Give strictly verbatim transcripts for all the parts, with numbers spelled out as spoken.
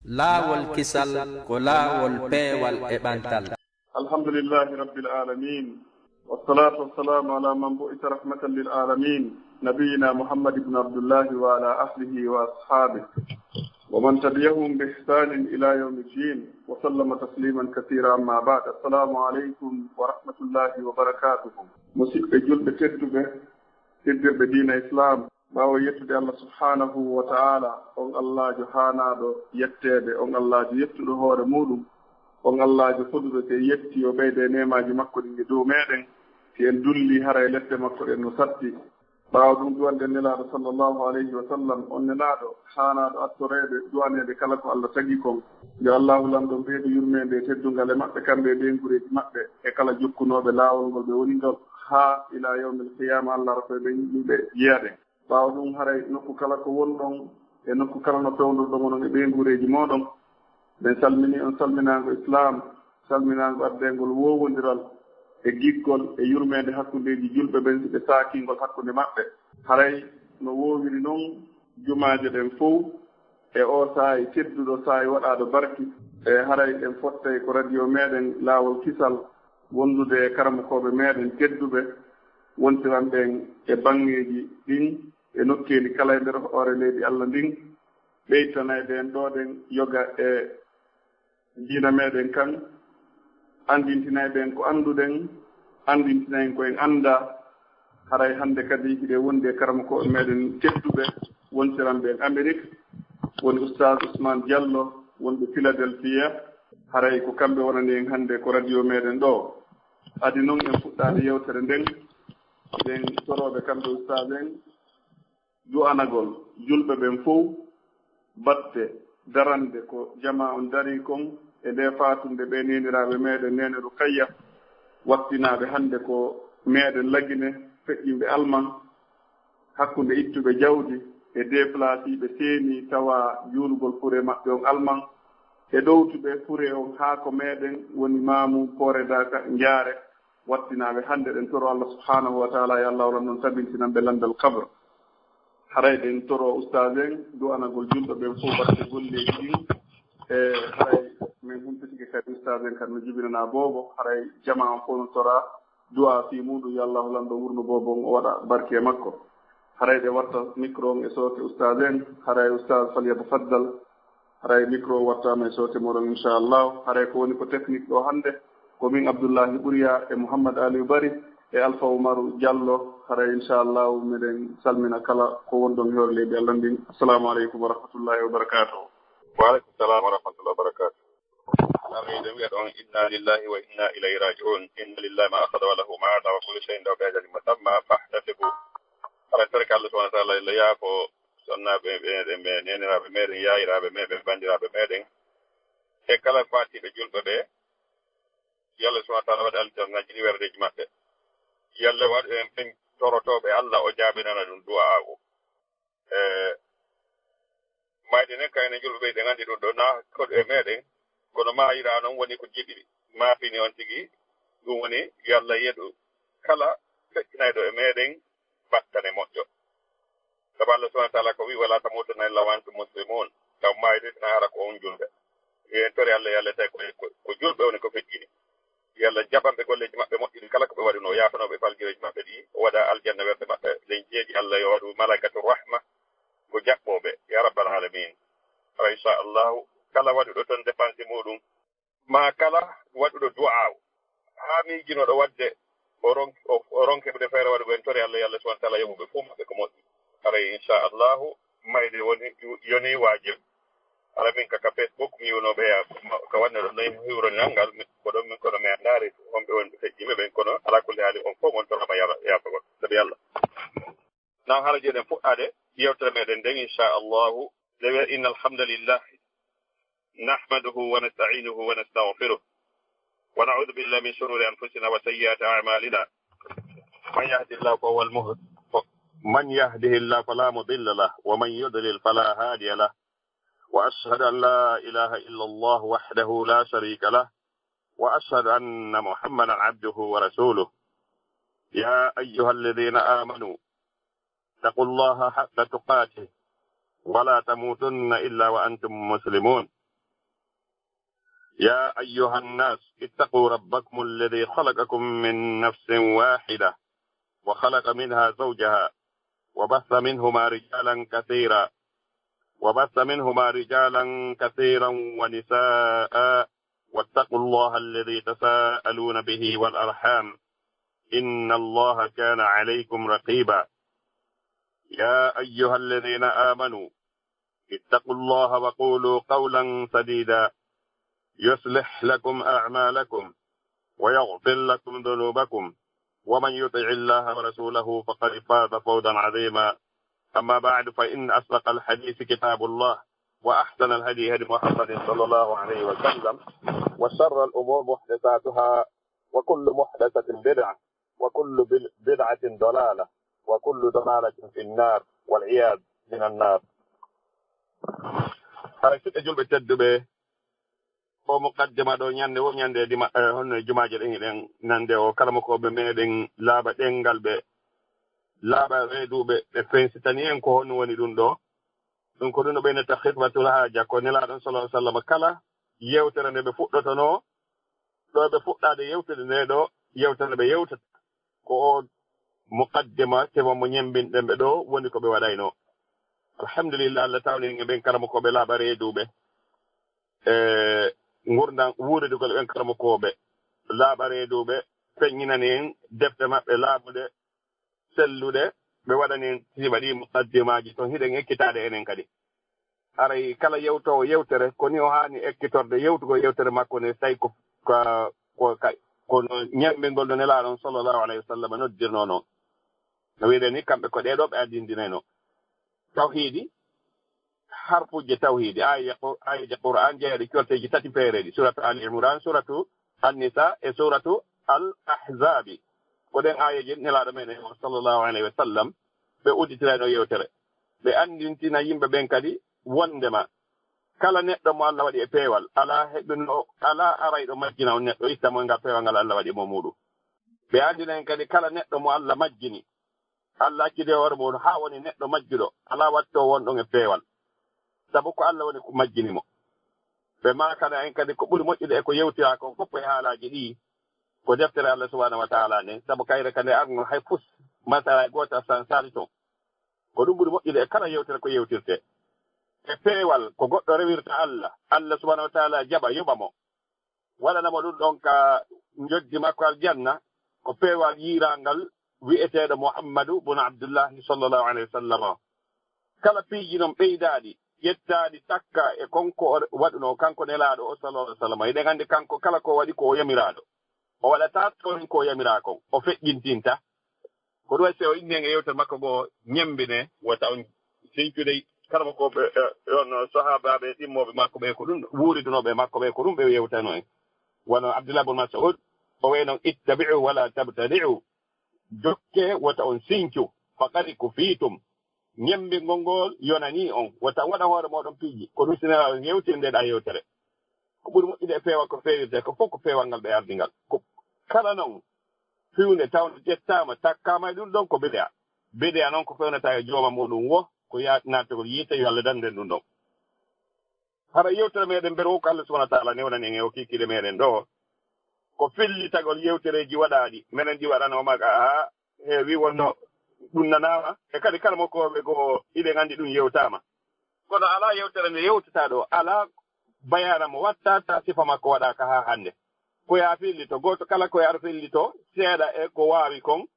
Laawol kisal ko laawol peewal e ɓantal. الحمد لله رب العالمين، والصلاة والسلام على من بعث رحمة للعالمين، نبينا محمد بن عبد الله وعلى أهله وأصحابه ومن تبعهم بإحسان إلى يوم الدين، وسلم تسليما كثيرا. أما بعد، السلام عليكم ورحمة الله وبركاته. Musidɓe julɓe tedduɓe, teddirɓe diina Islaam, ɓaawo yettude Allah subhaanahu wa ta'ala, on Allaajo haanaaɗo yetteede, on Allaajo yettuɗo hoore muuɗum, on Allaajo foduɗo si en yetti, o ɓeyda e neemaaji makko ɗin e dow meeɗen, si en dulli, haray lepte makko ɗen no satti. Ɓaawo ɗum, du'anɗen Nelaaɗo sallallahu alayhi wa sallam, on Nelaaɗo haanaaɗo attoreede, du'aneede kala ko Allah tagi kon. Yo Allaahu Lanɗo ɓeydu yurmeende e teddungal e maɓɓe, kamɓe e ɓeynguureeji maɓɓe, e kala jokkunooɓe laawol ngol ɓe woni ngol, haa ilaa yawmil qiyaama, Allah ara koye ɓen yimɓe jeyaɗen. Ɓaawo ɗum, haray nokku kala ko wonɗon, e nokku kala no peewndorɗon onon e ɓeynguureeji mooɗon, men salminii on salminaango Islaam, salminaango addeengol woowondiral e giggol e yurmeende hakkundeeji julɓe ɓen, si ɓe saakii ngol hakkunde maɓɓe. Haray no woowiri non jumaaje ɗen fow, e oo saa'i tedduɗo, saa'i waɗaaɗo barki, e haray en fottay ko radio meɗen Laawol Kisal, wondude e karamokooɓe meɗen tedduɓe, wontiranɓe en e baŋŋeeji ɗin e nokkeeli kala e nder hoore leydi Allah ndin, ɓeytanayɓe en ɗoo ɗen yoga e diina meɗen kan, anndintinayɓe en ko annduɗen, anndintina en ko en anndaa. Haray hannde kadi hiɗen wondi e karamokooɓe meɗen tedduɓe, wontiranɓe en Amerik, woni Oustaz Ousmane Diallo, wonɓe Philadelphia. Haray ko kamɓe wonani en hannde ko radio meɗen ɗoo. Adi non en fuɗɗaade yewtere nden, ɗen torooɓe kamɓe Oustaz en, du'anagol julɓe ɓen fow, batte darande ko jamaa on darii kon, e ndee faatunde ɓee neeniraaɓe meɗen, neene Rukayya, wattinaaɓe hannde ko meɗen Lagine, feƴƴinɓe Alman, hakkunde ittuɓe jawdi e deplasiiɓe seeni tawa juulugol fure maɓɓe on Alman, e ɗowtuɓe fure on haa ko meɗen woni Maamu Poore Daaka Njaare, wattinaaɓe hannde. Ɗen toro Allah subhanahu wa taala, yo Allah walan non tabintinan ɓe lanndal kabr. Haray ɗen toro ustaas en du'anagol julɓe ɓen fow batte golleeji ɗin. E haray men humpitike kadi ustaas en kadi no jibinanaa boobo. Haray jamaa on fow no tora du'a fii muuɗum, yo Allahu lanɗo wurnu boobo on, o waɗa barki e makko. Haray ɓe watta micro on e soote ustaas en. Haray ustaas falyatafaddal. Haray micro o wattaama e soote moɗon, inchallahu. Haray ko woni ko technique ɗoo hannde, ko min Abdullahi Ɓuriya e Muhammad Aliou Bari e Alfa Umaru Diallo. Haray inchallahu miɗen salmina kala ko wonɗon e hoore leydi Allah ndin. Assalamu aleykum wa rahmatullahi wa barakatuhu. Wa aleykum salam wa rahmatullahi wa barakatuhu. Arno eɗen wi'a ɗon, inna lillahi wa inna ilayhi raji'un. Inna lillahi ma akhadha wa lahu ma ata wa kullu shay'in lahu bi ajalin musamma fahtasibu. Haray torki Allah subhanahu wa ta'ala illa yaa ko sonnaaɓe meɗen, ɓe neeniraaɓe meɗen, yaayiraaɓe meɗen, banndiraaɓe meɗen, e kala faatiiɓe julɓe ɓe, yo Allah subhanahu wa ta'ala waɗ aljanna jiiwerdeeji maɓɓe. Yo Allah waɗ en ɓen torotooɓe Allah, o jaabinana ɗum du'aawu. E mayde nden, kayne julɓe ɓe, eɗen anndi ɗum ɗo na koɗo e meɗen, kono maayira non woni ko jiɗiri, maafini on tigi, ɗum woni yo Allah yeɗu kala feƴƴinayɗo e meɗen battane moƴƴo. Sabu Allah subhanahu wa ta'ala ko wi, "Wala tamutunna illa wa antum muslimun." Taw maayde tana hara ko on julɓe. Yen tori Allah, yo Allah tawi ko, ko, ko julɓe woni ko feƴƴini. Yo Allah jaɓan ɓe golleeji maɓɓe moƴƴi ɗi kala ko ɓe waɗuno, o yaafanoo ɓe falgireeji maɓɓe ɗi, o waɗa aljanna werde maɓɓe. Eɗen jeeɗi Allah yo waɗu malaa'ikatu rahma ko jaɓɓooɓe, ya rabbal alamin. Awa, inchallahu, kala waɗuɗo ton dépense muɗum, maa kala waɗuɗo du'aaw, haa miijinoɗo waɗde o ronk-, o, o ronke ɓe feere waɗugol, en tori Allah, yo Allah subhanahu wa ta'ala yoɓu ɓe fof maɓɓe ko moƴƴi. Haray, inchallahu, mayde woni, yoni waajib. Hara min ka, ka Facebook mi yi'unoo ɓe ya, ka wanne ɗon, no hiwrondiral ngal, mi, ko ɗon min kono mi anndaali honɓe woni ɓe feƴƴiiɓe ɓen, kono alaa kulli haali on fof on toraama yara-, yaafagol. Sabi Allah. Naam, hara jooni en fuɗɗaade yewtere meɗen nden, inchallahu. Nde wi'a, inna alhamdulillah, nahmaduhu wa nasta'inuhu wa nastaghfiruh. Wa na'udhu billahi min shururi anfusina wa sayyiati a'malina. Man yahdihillahu fahuwa al-muht-, من يهده الله فلا مضل له ومن يضلل فلا هادي له. وأشهد أن لا إله إلا الله وحده لا شريك له، وأشهد أن محمدا عبده ورسوله. يا أيها الذين آمنوا اتقوا الله حق تقاته ولا تموتن إلا وأنتم مسلمون. يا أيها الناس اتقوا ربكم الذي خلقكم من نفس واحدة وخلق منها زوجها وبث منهما رجالا كثيرا وبث منهما رجالا كثيرا ونساء واتقوا الله الذي تساءلون به والأرحام إن الله كان عليكم رقيبا. يا أيها الذين آمنوا اتقوا الله وقولوا قولا سديدا يصلح لكم أعمالكم ويغفر لكم ذنوبكم ومن يطع الله ورسوله فقد فاز فوزا عظيما. أما بعد، فإن أصدق الحديث كتاب الله، وأحسن الهدي هدي محمد صلى الله عليه وسلم، وشر الأمور محدثاتها، وكل محدثة بدعة، وكل بل-، بدعة ضلالة، وكل ضلالة في النار، والعياذ من النار. Haray, siɓɓe julɓe tedduɓe, o muqaddima ɗo ñande wo ñande dima, eh, honno e jumaaje ɗen hiɗen nande o karamokooɓe meɗen laaɓa ɗengal ɓe, laaɓa reeduɓe, ɓe fensitani en ko honno woni ɗum ɗo. Ɗum ko ɗum no ɓeynata khitbatul haaja, ko Nelaaɗo sallallahu alaihi wasallam kala yewtere nde ɓe fuɗɗotonoo, ɗo ɓe fuɗɗaade yewtude nde ɗo yewtere ɓe yewtata, ko o muqaddima tema mo ñembinɗen ɓe ɗo woni ko ɓe waɗaynoo. Alhamdulillah, Allah tawni en e ɓen karamokooɓe laaɓa reeduɓe, e ngurndan wuuridugol ɓen karamokooɓe laaɓa reeduɓe, feññinani en defte maɓɓe laaɓuɗe, selluɗe, ɓe waɗani en sifa ɗi muqaddimaaji ton hiɗen ekkitaade enen kadi. Haray kala yewtoowo yewtere, ko ni o haani ekkitorde yewtugol yewtere makko nde, tawi ko, ka, ko, ka, kono ñembingol no Nelaaɗo on sallallahu alayhi wa sallam noddirnoo non. No wi'uɗen ni, kamɓe ko ɗee ɗoo ɓe andindinayno tawhiidi, harfuje tawhiidi, aaye Qur-, aayeeje Qur'aan jeeɗi, corteeji tati feereeji, suuratu Ali Imran, suuratu An-Nisa e suuratu Al-Ahzaabi. Ko ɗen aayeeje Nelaaɗo men on, sallallahu alayhi wa sallam, ɓe udditirayno yewtere. Ɓe anndintina yimɓe ɓen kadi wonndema kala neɗɗo mo Allah waɗi e peewal, alaa heɓino, alaa arayɗo majjina on neɗɗo, itta mo e ngal peewal ngal Allah waɗi mo muɗum. Ɓe anndina en kadi kala neɗɗo mo Allah majjini, Allah accidi e hoore muɗum haa woni neɗɗo majjuɗo, alaa wattoo wonɗon e peewal. Sabu ko Allah woni ko majjini mo. Ɓe maakana en kadi ko ɓuri moƴƴude e ko yewtiraa kon fof e haalaaji ɗii, ko deftere Allah subhanahu wa ta'ala nden. Sabu kayre ka nde arno hay fus, masala e gootal san sali ton. Ko ɗum ɓuri moƴƴude e kala yewtere ko yewtirte. E peewal ko goɗɗo rewirta Allah, Allah subhanahu wa ta'ala jaɓa, yoɓa mo. Waɗana mo ɗum ɗon ka njoddi makko aljanna, ko peewal yiiraangal wi'eteeɗo Muhammadu bun Abdullahi sallallahu alayhi wa sallam. Kala piiji non ɓeydaaɗi, ƴettaaɗi, takka e kon ko o waɗunoo kanko Nelaaɗo o sallallahu alayhi wa sallam. Eɗen anndi kanko kala ko o waɗi ko o yamiraaɗo. O waɗataa toon ko o yamiraa kon. O feƴƴintinta. Ko ɗum waɗi si o inni en e yewtere makko goo, ñemmbine, wota on sincude karamokooɓe, eh, on sahaabaaɓe ɗimmooɓe makko ɓe, ko ɗum wuuridunooɓe makko ɓe, ko ɗum ɓe yewtano en. Wano Abdullah bun Mas'ud, o wi'no, "Ittabi'u wala tabtadi'u." Jokke, wota on sincu. "Faqad kufiitum." Ñemmbingol ngol yonanii on. Wota waɗa hoore mooɗon piiji. Ko ɗum si Nelaaɗo yewtiri nde ɗa yewtere. Ko ɓuri moƴƴude e peewal ko feewirtee ko fof ko peewal ngal ɓe ardi ngal. Ko kala non fiwnde tawnde ƴettaama, takkaama e ɗum ɗon ko bidi'a. Bidi'a non ko fewnata e jooma muɗum wo, ko ya-, naatugol yiite, yo Allah dandu en ɗum ɗon. Hara yewtere meɗen mbere wo ko Allah subhanahu wa ta'ala newnani en e o kiikiiɗe meɗen ɗo. Ko fillitagol yewtereeji waɗaaɗi, menen ɗi waɗanoo maga, aa, heewi wonno ɗum nanaama, e kadi kala mo ko ɓe goo iɗen anndi ɗum yewtaama. Kono alaa yewtere nde yewtataa ɗo, alaa bayaana mo wattataa sifa makko waɗaaka haa hannde. Ko yaa fillito, gooto kala ko yaa fillito, seeɗa e ko waawi kon,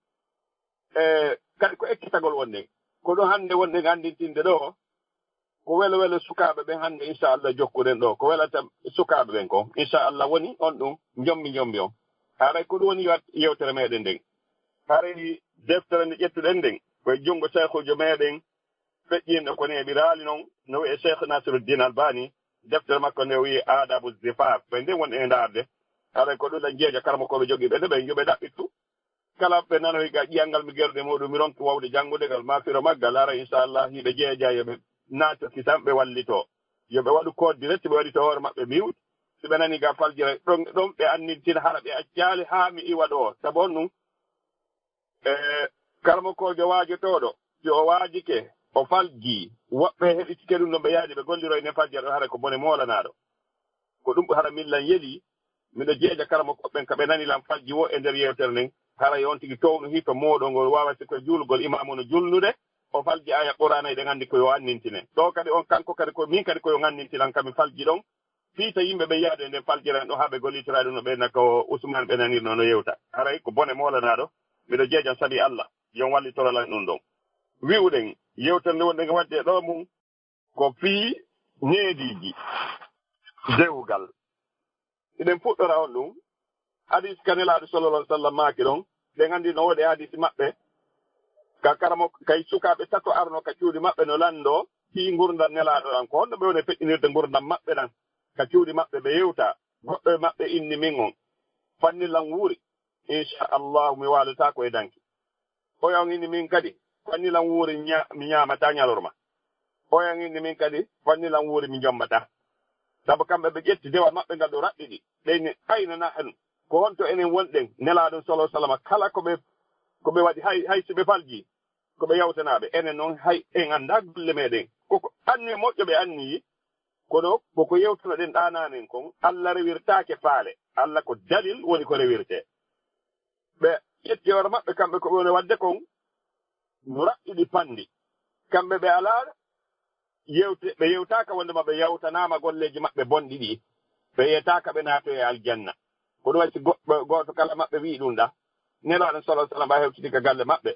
e kadi ko ekkitagol wonde. Ko ɗum hannde wonde anndintinde ɗo, ko welo welo sukaaɓe ɓen hannde, inchallah, jokkuɗen ɗo. Ko welata sukaaɓe ɓen kon, inchallah, woni on ɗum njombi njombi on. Haray ko ɗum woni yewt-, yewtere meɗen nden. Haray deftere nde ƴettuɗen nden, ko e junngo Cheikhujo meɗen, feƴƴinɗo ko neeɓiraali non, no wi'ee Cheikh Nasiruddin Albani, deftere makko nde o wi'i Adabu Zifaf, ko e nden woni e ndaarde. Haray ko ɗum ɗan jeeja karamokooɓe jogiiɓe nde ɓen, yo ɓe ɗaɓɓitu. Kala ɓe nanoyi ga ƴi'al ngal mi geruɗe muɗum, mi ronki wawde janngude ngal, maa firo maggal, haray inchallah, hiɓe jeeja, yo ɓe naatto kisan, ɓe wallito. Yo ɓe waɗu code direct, ɓe waɗito hoore maɓɓe mute. Si ɓe nani ga faljere, ɗon, ɗon ɓe annintina hara ɓe accaali haa mi iwa ɗo. Sabu on ɗum, e, karamokoojo waajotooɗo, si o waajike, o falji, woɓɓe heɗitike ɗum ɗon, ɓe yaadi ɓe golliroy nden faljere ɗon, hara ko bone moolanaaɗo. Ko ɗum hara min lan yeli, miɗo jeeja karamokooɓe ɓen ka ɓe nani lan falji woo e nder yewtere nden. Haray on tigi townu hito mooɗon ngol waawa si ko juulugol imaamu no julnude, o falji aaya Qur'aana, eɗen anndi ko yo annintine. Ɗoo kadi on, kanko kadi ko, min kadi ko yo ngannintinan ka mi falji ɗon. Fii ta yimɓe ɓen yaadu e nden faljira en ɗon haa ɓe gollitira ɗum no ɓe na ko Usmaan ɓe nanirno no yewta. Haray ko bone moolanaaɗo, miɗo jeejan sabi Alla, yo on wallitoro lan ɗum ɗon. Wi'uɗen, yewtere nde wonɗen e waɗde ɗoo mum, ko fii neediiji dewgal. Hiɗen fuɗɗora on ɗum. Hadiis ka Nelaaɗo sallallahu alaihi wasallam maaki ɗon, ɓen anndi no woodi hadiisi maɓɓe, ka karamo, kay sukaaɓe tato arno ka cuuɗi maɓɓe no lanndoo fii ngurndan Nelaaɗo ɗan. Ko honno ɓe woni feƴƴinirde ngurndan maɓɓe ɗan ka cuuɗi maɓɓe, ɓe yewta, goɗɗo e maɓɓe inni min on, fanni lan wuuri, inchallahu mi waalataako e danki. Oya on inni min kadi, fanni lan wuuri nya-, mi ɲaamataa ɲalorma. Oya on inni min kadi, fanni lan wuuri mi jommataa. Sabu kamɓe ɓe ƴetti dewal maɓɓe ngal ɗo raɓɓiɗi. Ɓe inni, ayna nahnu? Ko honto enen wonɗen? Nelaaɗo sallallahu alaihi wasallam, kala ko ɓe, ko ɓe waɗi, hay, hay si ɓe falji, ko ɓe yawtanaaɓe. Enen non, hay en anndaa golle meɗen. Ko ko anniye moƴƴo ɓe anniyi, kono ko ko yewtunoɗen ɗaanaanen kon, Alla rewirtaake faale. Alla ko dalil woni ko rewirtee. Ɓe ƴetti hoore maɓɓe, kamɓe ko ɓe woni waɗde kon, no raɓɓiɗi panndi. Kamɓe ɓe alaa yewte, ɓe yewtaaka wonndema ɓe yawtanaama golleeji maɓɓe bonɗi ɗi. Ɓe yetaaka ɓe naatoyi e aljanna. Ko ɗum waɗi si go-, gooto kala maɓɓe wi'i ɗum ɗa. Nelaaɗo sallallahu alaihi wasallam ɓa hewtiti ka galle maɓɓe.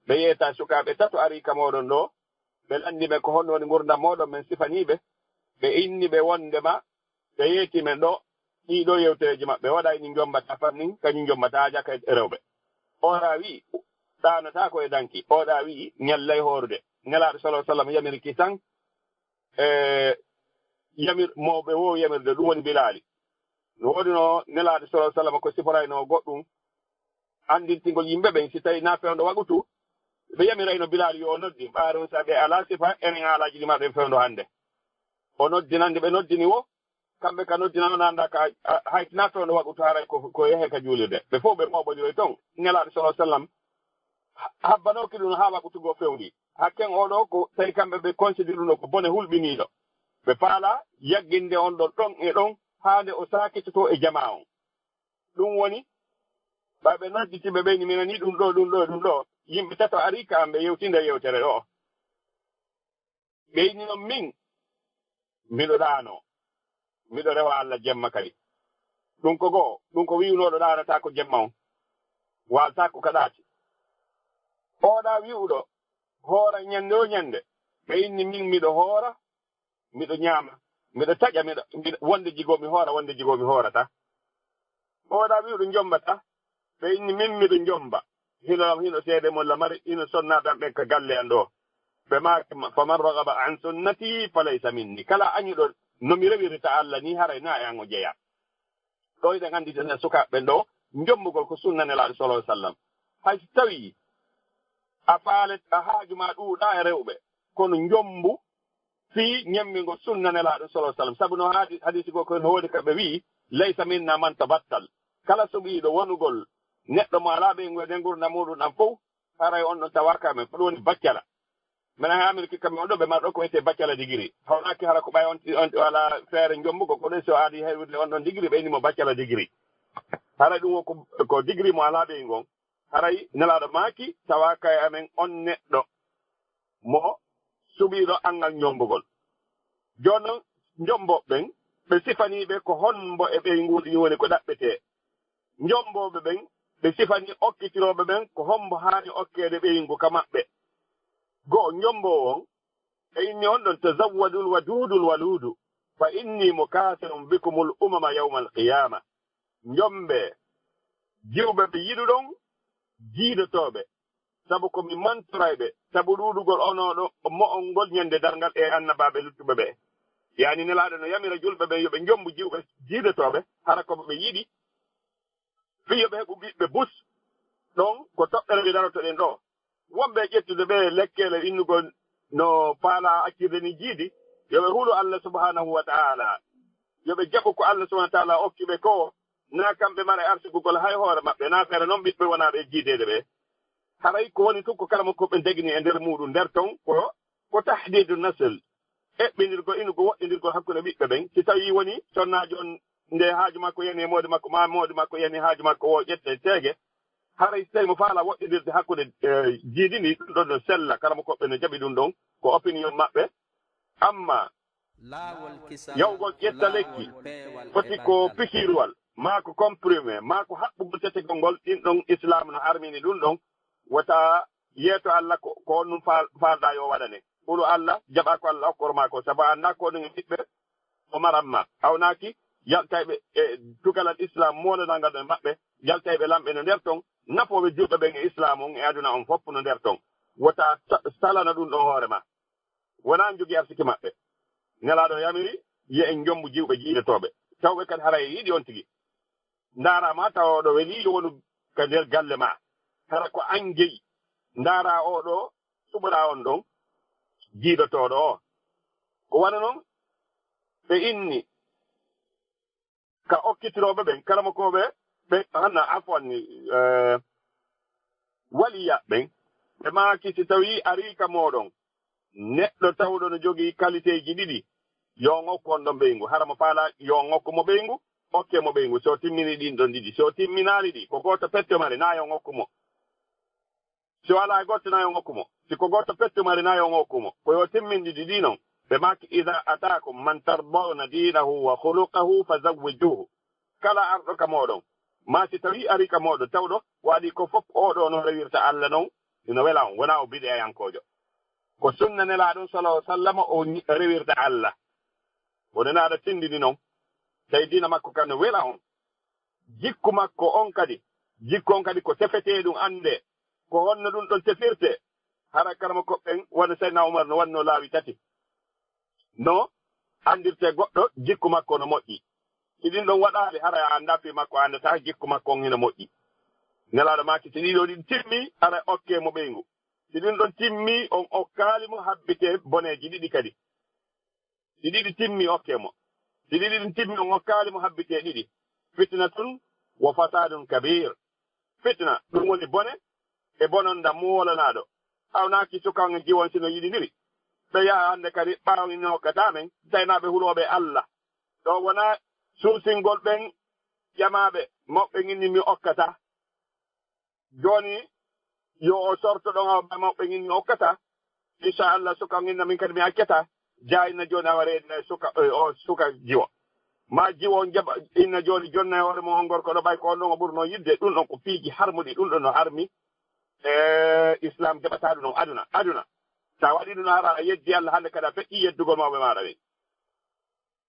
Ɓe yeeta sukaaɓe tato arii ka mooɗon ɗoo. Ɓe lanndi ɓe ko honno woni ngurndan mooɗon, men sifanii ɓe. Ɓe inni ɓe wonndema ɓe yeeti men ɗoo, ɗii ɗoo yewtereeji maɓɓe. Oɗa inni jombataa fannin, kañum jombataa jaka e rewɓe. Oɗa wi'i, ɗaanataa ko e danki. Oɗa wi'i, ñallay hoorude. Nelaaɗo sallallahu alaihi wasallam yamiri kisan, e yamir-, mo ɓe woowi yamirde, ɗum woni Bilaali. No woodunoo Nelaaɗo sallallahu alaihi wasallam ko siforaynoo goɗɗum, anndintingol yimɓe ɓen, si tawii na fewndo waqutu, ɓe yamirayno Bilaali yo o noddi, ɓaaron sa ɓe alaa sifa, enen haalaaji ɗi maɓɓe fewndo hannde. O noddinande, ɓe noddini wo, kamɓe ka noddinano nanda ka, a, hay na fewndo waqutu haray ko, ko yehe ka juulirde. Ɓe fof ɓe mooɓondiroy ton. Nelaaɗo sallallahu alaihi wasallam ha-, habbanooki ɗum haa waqutu goo fewndi. Hakken oo ɗoo ko tawi kamɓe ɓe considéré ɗum ko bone hulɓiniiɗo. Ɓe faala yagginde on ɗon, ɗon e ɗon, haa nde o saakitotoo e jamaa on. Ɗum woni, ɓay ɓe nodditi ɓe ɓeyni, mi nanii ɗum ɗoo, ɗum ɗoo, ɗum ɗoo. Yimɓe tato arii ka an, ɓe yewti nde yewtere ɗoo. Ɓe inni non min, miɗo ɗaanoo, miɗo rewa Alla jemma kadi. Ɗum ko goo, ɗum ko wi'unooɗo ɗaanataako jemma on, waaltaako ka ɗaati. Ooɗa wi'uɗo, hoora ñande o ñande, ɓe inni min miɗo hoora, miɗo ñaama, miɗo taƴa, miɗo, miɗo wonde jigoo mi hoora, wonde jigoo mi hoorata. Oɗa wi'uɗo jombataa, ɓe inni min miɗo jomba. Hino, hino seede mo lamari, hino sonnaaɓe am ɓen ka galle an ɗoo. Ɓe maaki, faman ragaba an sunnati falaysa minni. Kala añuɗo no mi rewirta Alla ni, haray na e an o jeyaa. Ɗoo hiɗen anndi tenen sukaaɓe ɓen ɗoo, jombugol ko sunna Nelaaɗo sallallahu alaihi wasallam. Hay si tawii a faale, a haaju maa ɗuuɗaa e rewɓe, kono jombu fii ñemmingo sunna Nelaaɗo sallallahu alaihi wasallam. Sabu no haadi-, hadiisi goo ko no woodi ka ɓe wi'i, "Laysa minna man tabattal." Kala suɓiiɗo wonugol neɗɗo mo alaa ɓeyngu e nder ngurndan muuɗum ɗan fow, haray on ɗon tawaaka e men. Ko ɗum woni baccala. Minen haa Amerik kamɓe on ɗoo ɓe marɗo ko wi'etee baccala digiri. Hawnaaki hara ko ɓay on, on, on alaa feere jombugo, ko ɗum si o aadii heɓude on ɗon digiri, ɓe inni mo baccala digiri. Haray ɗum wo ko, ko digiri mo alaa ɓeyngu on. Haray Nelaaɗo maaki, tawaaka e amen on neɗɗo mo suɓiiɗo anngal jombugol. Jooni non, jombooɓe ɓen, ɓe sifanii ɓe ko hombo e ɓeynguuji ɗin woni ko ɗaɓɓetee. Jombooɓe ɓen, ɓe sifanii okkitirooɓe ɓen ko hombo haani okkeede ɓeyngu ka maɓɓe. Go'o, jomboowo on, e inni on ɗon, "Tazawwadul waduudul waluudu, fa inni mukaasirun bikumul umama yawmal qiyaama." Jombee jiwɓe ɓe yiɗuɗon, jiidotooɓe, sabu ko mi mantoray ɓe, sabu ɗuuɗugol onoo ɗo mo'on ngol ñande darngal e annabaaɓe luttuɓe ɓe. Yaani Nelaaɗo no yamira julɓe ɓen yo ɓe jombu jiwɓe jiidotooɓe, hara ko ɓe yiɗi, fii yo ɓe heɓu ɓiɓɓe bus. Ɗon ko toɓɓere nde darotoɗen ɗoo. Wonɓe e ƴettude ɓe lekkele innugol no faalaa accirde ni jiidi, yo ɓe hulu Allah subhanahu wa ta'ala. Yo ɓe jaɓu ko Allah subhanahu wa ta'ala okki ɓe ko, na kamɓe mara arsugugol hay hoore maɓɓe, na feere non ɓiɓɓe wonaaɓe e jiideede ɓe. Haray ko woni tun ko kala mo ko ɓe degni e nder muuɗum, nder ton ko, ko tahdiidu nasl. eɓɓindirgol, inugol, woɗɗindirgol hakkunde ɓiɓɓe ɓen. Si tawii wonii sonnaajo on, nde haaju makko yani e moodi makko, maa moodi makko yani haaju makko, wo ƴette teege, haray si tawii mo faalaa woɗɗindirde hakkunde, eh, jiidi ndin, ɗun ɗon no sella, karamokooɓe no jaɓi ɗun ɗon, ko opinion maɓɓe. Amma yahugol ƴetta lekki, foti ko pikiiruwal, maa ko comprimé, maa ko haɓɓugol tetegol ngol, ɗin ɗon Islaam no harmini ɗun ɗon. Wota yeeto Alla ko, ko honɗun faal-, faalɗaa yo waɗane. Hulu Alla, jaɓaa ko Alla hokkor maa ko, sabu a anndaa ko honɗun e ɓiɓɓe o maran ma. Hawnaaki yaltayɓe e tugalal Islaam moolanangal ɗon e maɓɓe, yaltayɓe lamɓe no nder ton, nafooɓe julɓe ɓen e Islaam on e aduna on fof no nder ton. Wota sa-, salana ɗun ɗon hoore maa. Wonaa an jogii arsiki maɓɓe. Nelaaɗo yamiri, yo en jombu jiwɓe jiidotooɓe. Tawɓe kadi haray e yiɗi on tigi. Ndaaraa ma tawa oɗo welii yo wonu ka nder galle maa. Hara ko an jeyi. Ndaaraa oɗo suɓoraa on ɗon jiidotooɗo o. Ko wano non ɓe inni ka okkitirooɓe ɓen, karamokooɓe ɓen, hanna, afwan, eh, waliyaaɓe ɓen, ɓe maaki, si tawii arii ka mooɗon neɗɗo tawɗo no jogii kaliteeji ɗiɗi, yo on okku on ɗon ɓeyngu. Hara mo faalaa yo on okku mo ɓeyngu, okkee mo ɓeyngu. Si o timminii ɗin ɗon ɗiɗi, si o timminaali ɗi, ko gooto pecco mari, naa yo on okku mo. Si o alaa e goɗɗo, naa yo on okku mo. Si ko gooto pecco mari, naa yo on okku mo. Ko yo timmin ɗiɗi ɗin non. Ɓe maaki, "Idaa ataakum man tardawna diinahu wa khuluqahu fazawwijuuhu." Kala arɗo ka mooɗon, maa si tawii arii ka mooɗon, tawɗo waɗi ko fof oɗo no rewirta Alla non, ino wela on, wonaa o bidi'ayankoojo. Ko sunna Nelaaɗo on, sallallahu alaihi wasallam, o ñi-, rewirta Alla. O Nelaaɗo tindini non, tawi diina makko kan no wela on. Jikku makko on kadi, jikku on kadi ko tefetee ɗun, anndee ko honno ɗun ɗon tefirtee. Hara karamokooɓe ɓen, wano Seydina Umar no wannoo laawi tati. No anndirtee goɗɗo jikku makko no moƴƴi. Si ɗin ɗon waɗaali, hara a anndaa fii makko, a anndataa jikku makko on hino moƴƴi. Nelaaɗo maaki, si ɗiɗo ɗin timmii, hara okkee mo ɓeyngu. Si ɗin ɗon timmii, on okkaali mo habbitee boneeji ɗiɗi kadi. Si ɗiɗi timmi, okkee mo. Si ɗiɗi ɗin timmi, on okkaali mo habbitee ɗiɗi. Fitnatun wa fasadun kabir. Fitna, ɗun woni bone e bononda moolanaaɗo. Hawnaaki suka on e jiwo on si no yiɗindiri. Ɓe yaha hannde kadi, ɓaawo ino okkataa men, taynaaɓe hulooɓe Alla. Ɗoo wonaa suusingol ɓen ƴamaaɓe, mawɓe ɓen inni mi okkataa. Jooni, yo o sorto ɗon, awa, ba mawɓe ɓen inni okkataa. Insha Allah, suka on inna min kadi mi accataa. Jaa inna jooni awa reedi e suka, e, o suka jiwo. Maa jiwo on jaɓa inna jooni jonna e hoore mum on gorko ɗo ɓay ko on ɗon o ɓurnoo yiɗde. Ɗun ɗon ko piiji harmuɗi, ɗun ɗon no harmi. E, Islam jaɓataa ɗun on aduna, aduna. Sa waɗii ɗun hara a yeddi Allah, hannde kadi a feƴƴii yeddugol mawɓe maaɗa ɓen.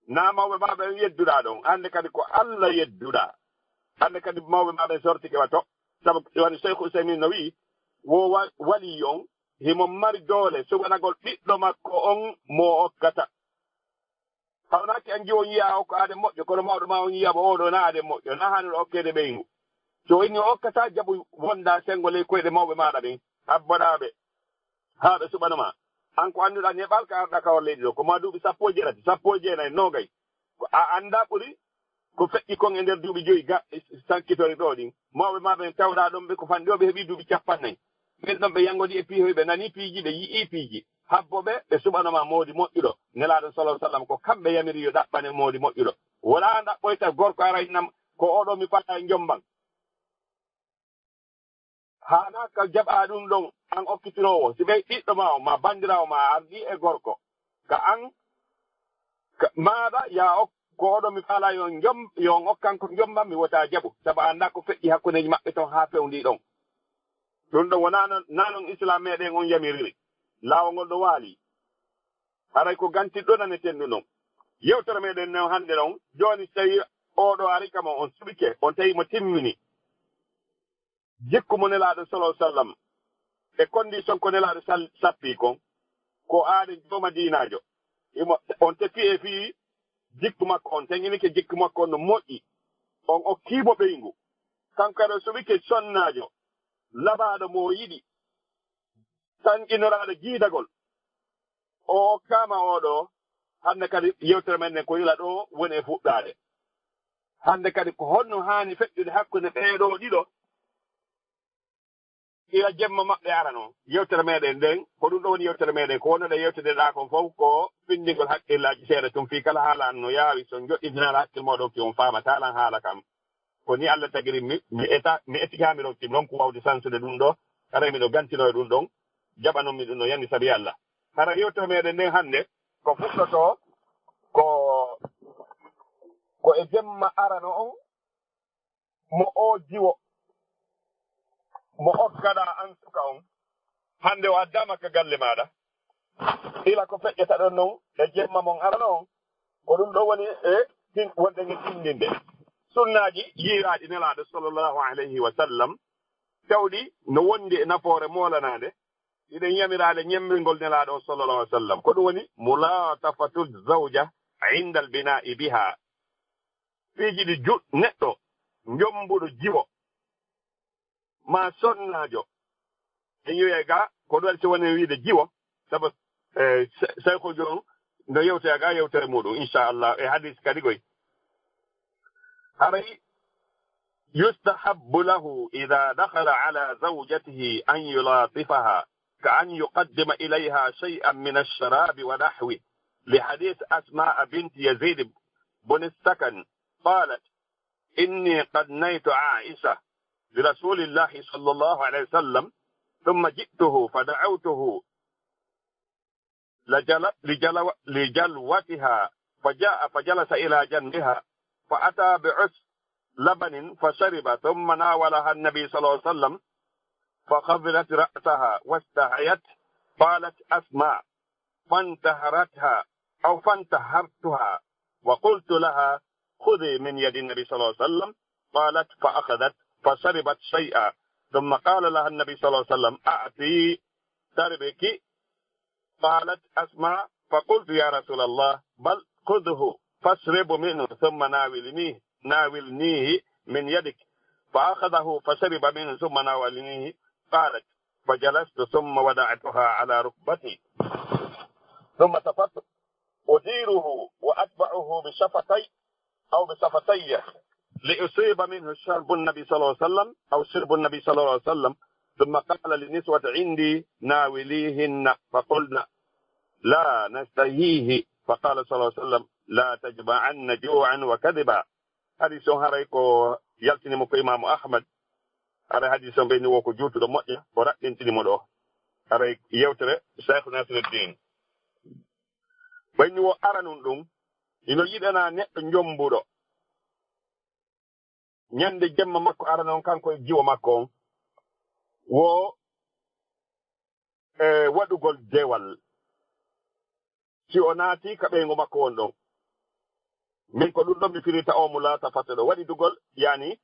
Naa mawɓe maa ɓen yedduɗaa ɗon, hannde kadi ko Alla yedduɗaa. Hannde kadi mawɓe maa ɓen sortike wa to. Sabu wano Sheikh Usaymin no wi'i, wo wa-, waliyyi on, himo mari doole suɓanagol ɓiɗɗo makko on mo o okkata. Hawnaaki an jiwo on yi'a o ko aaden moƴƴo, kono mawɗo maa on yi'a mo oo ɗoo naa aaden moƴƴo, naa haanir okkeede ɓeyngu. Si o inni o okkataa, jaɓu wonda senngo ley koyɗe mawɓe maaɗa ɓen, habboɗaa ɓe. Haa ɓe suɓano ma. An ko annduɗaa neeɓal ka arɗa ka on leydi ɗoo, ko maa duuɓi sappo e jeetati, sappo e jeenay, noogay. Ko a anndaa ɓuri ko feƴƴi kon e nder duuɓi joyi ga-, sankitori ɗoo ɗin. Mawɓe maa ɓen tawɗaa ɗon ɓe ko fanɗi o ɓe heɓii duuɓi cappannayi. Ɓen ɗon ɓe yangodi e piihoy, ɓe nanii piiji, ɓe yi'ii piiji. Habbo ɓe, ɓe suɓano ma moodi moƴƴuɗo. Nelaaɗo sallallahu alaihi wasallam ko kamɓe yamiri yo ɗaɓɓane moodi moƴƴuɗo. Wonaa ɗaɓɓoyta gorko ara innam ko oɗo mi faɗa e njomban. Haanaa ka jaɓaa ɗun ɗon, an okkitiroowo, si ɓay ɓiɗɗo maa on, maa banndiraawo maa ardii e gorko, ka an, ka, maaɗa, yaa ok-, ko oɗo mi faalaa yo on njom-, yo on okkan ko njomban mi, wota jaɓu, sabu a anndaa ko feƴƴi hakkundeeji maɓɓe ton haa fewndii ɗon. Ɗun ɗon wonaa non, naa non Islaam meɗen on yamiriri. Laawol ngol no waali. Haray ko gantiɗɗo naneten ɗun ɗon. Yewtere meɗen nden hannde ɗon, jooni si tawii oo ɗoo ari ka mo on suɓike, on tawi mo timmini. Jikku mo Nelaaɗo sallallahu alaihi wasallam e condition ko Nelaaɗo sal-, sappii kon, ko aaden jooma diinaajo. Imo, on tefi e fii jikku makko on, teŋinike jikku makko on no moƴƴi. On okkii mo ɓeyngu. Kanko kadi o suɓike sonnaajo, labaaɗo mo o yiɗi, tanƴinoraaɗo jiidagol. O okkaama oo ɗoo, hannde kadi yewtere men nden ko ila ɗoo woni e fuɗɗaade. Hannde kadi ko honno haani feƴƴude hakkunde ɓee ɗoo ɗiɗo? ila jemma maɓɓe arano. Yewtere meɗen nden, ko ɗum ɗo woni yewtere meɗen. Ko wonno ɗe yewtedeɗaa kon fof, ko findingol hakkillaaji seeɗa tun fii kala haala no yaawi. So on joɗɗintinaa hakkil mooɗon ki on faamataa lan haala kam. Ko ni Allah tagiri mi, mi eta, mi etikaami ɗon, ɗum ɗon ko wawde sansude ɗum ɗo, haray miɗo gantino e ɗum ɗon, jaɓanon mi ɗum ɗon, yani sabi Allah. Hara yewtere meɗen nden hannde, ko fuɗɗotoo, ko, ko e jemma arano on, mo o jiwo, mo okkaɗa an suka on, hannde o addaama ka galle maaɗa, ila ko feƴƴata ɗon non e jemma mon arano on, ko ɗum ɗon woni e tin-, wonde e tinndinde sunnaaji yiiraaɗi Nelaaɗo sallallahu alayhi wa sallam, tawɗi no wondi e nafoore moolanaande, hiɗen yamiraade ñemmbingol Nelaaɗo on sallallahu alayhi wa sallam. Ko ɗum woni mulaatafatu zawja inda al-binaa'i biha. Piiji ɗi ju-, neɗɗo njommbuɗo jiwo, maa sonnaajo. En yi'ay ga, ko ɗum waɗi si woni wiide jiwo, sabu, eh, se-, Seykhul Joom no yewtoya ga yewtere muɗum, inchallah, e hadis kadi goy. Haray, يستحب له إذا دخل على زوجته أن يلاطفها، كأن يقدم إليها شيئا من الشراب ونحوه، لحديث أسماء بنت يزيد بن السكن، قالت: إني قد نيت عائشة لرسول الله صلى الله عليه وسلم، ثم جئته فدعوته لجل-، لجلو-، لجلوتها، فجاء فجلس إلى جنبها، فأتى بعس لبن فشرب، ثم ناولها النبي صلى الله عليه وسلم، فخفضت رأسها واستحيت، قالت أسماء: فانتهرتها أو فانتهرتها، وقلت لها: خذي من يد النبي صلى الله عليه وسلم. قالت: فأخذت فشربت شيئا، ثم قال لها النبي صلى الله عليه وسلم: أعطي تربك. قالت أسماء: فقلت: يا رسول الله، بل خذه فاشرب منه ثم ناولنيه، ناولنيه من يدك. فأخذه فشرب منه ثم ناولنيه. قالت: فجلست ثم وضعتها على ركبتي، ثم تفضت أديره وأتبعه بشفتي أو بشفتي لأصيب منه شرب النبي صلى الله عليه وسلم أو شرب النبي صلى الله عليه وسلم. ثم قال للنسوة عندي: ناوليهن. فقلن: لا نستحيه. فقال صلى الله عليه وسلم: لا تجمعن جوعا وكذبا. Hadis on haray ko yaltini mo ko Imaamu Ahmad. Haray hadis on ɓeyni wo ko juutuɗo moƴƴa, o raɗɗintini mo ɗo. Haray yewtere Cheikh Nasiruddin. Ɓayni wo aranun ɗum, hino yiɗana neɗɗo njombuɗo. Ñande jemma makko arano on, kanko e jiwo makko on, wo, e, waɗugol dewal. Si o naati ka ɓeyngu makko won ɗon. Min ko ɗum ɗon mi firita o mo laata fata ɗo. Waɗi dugol, yani,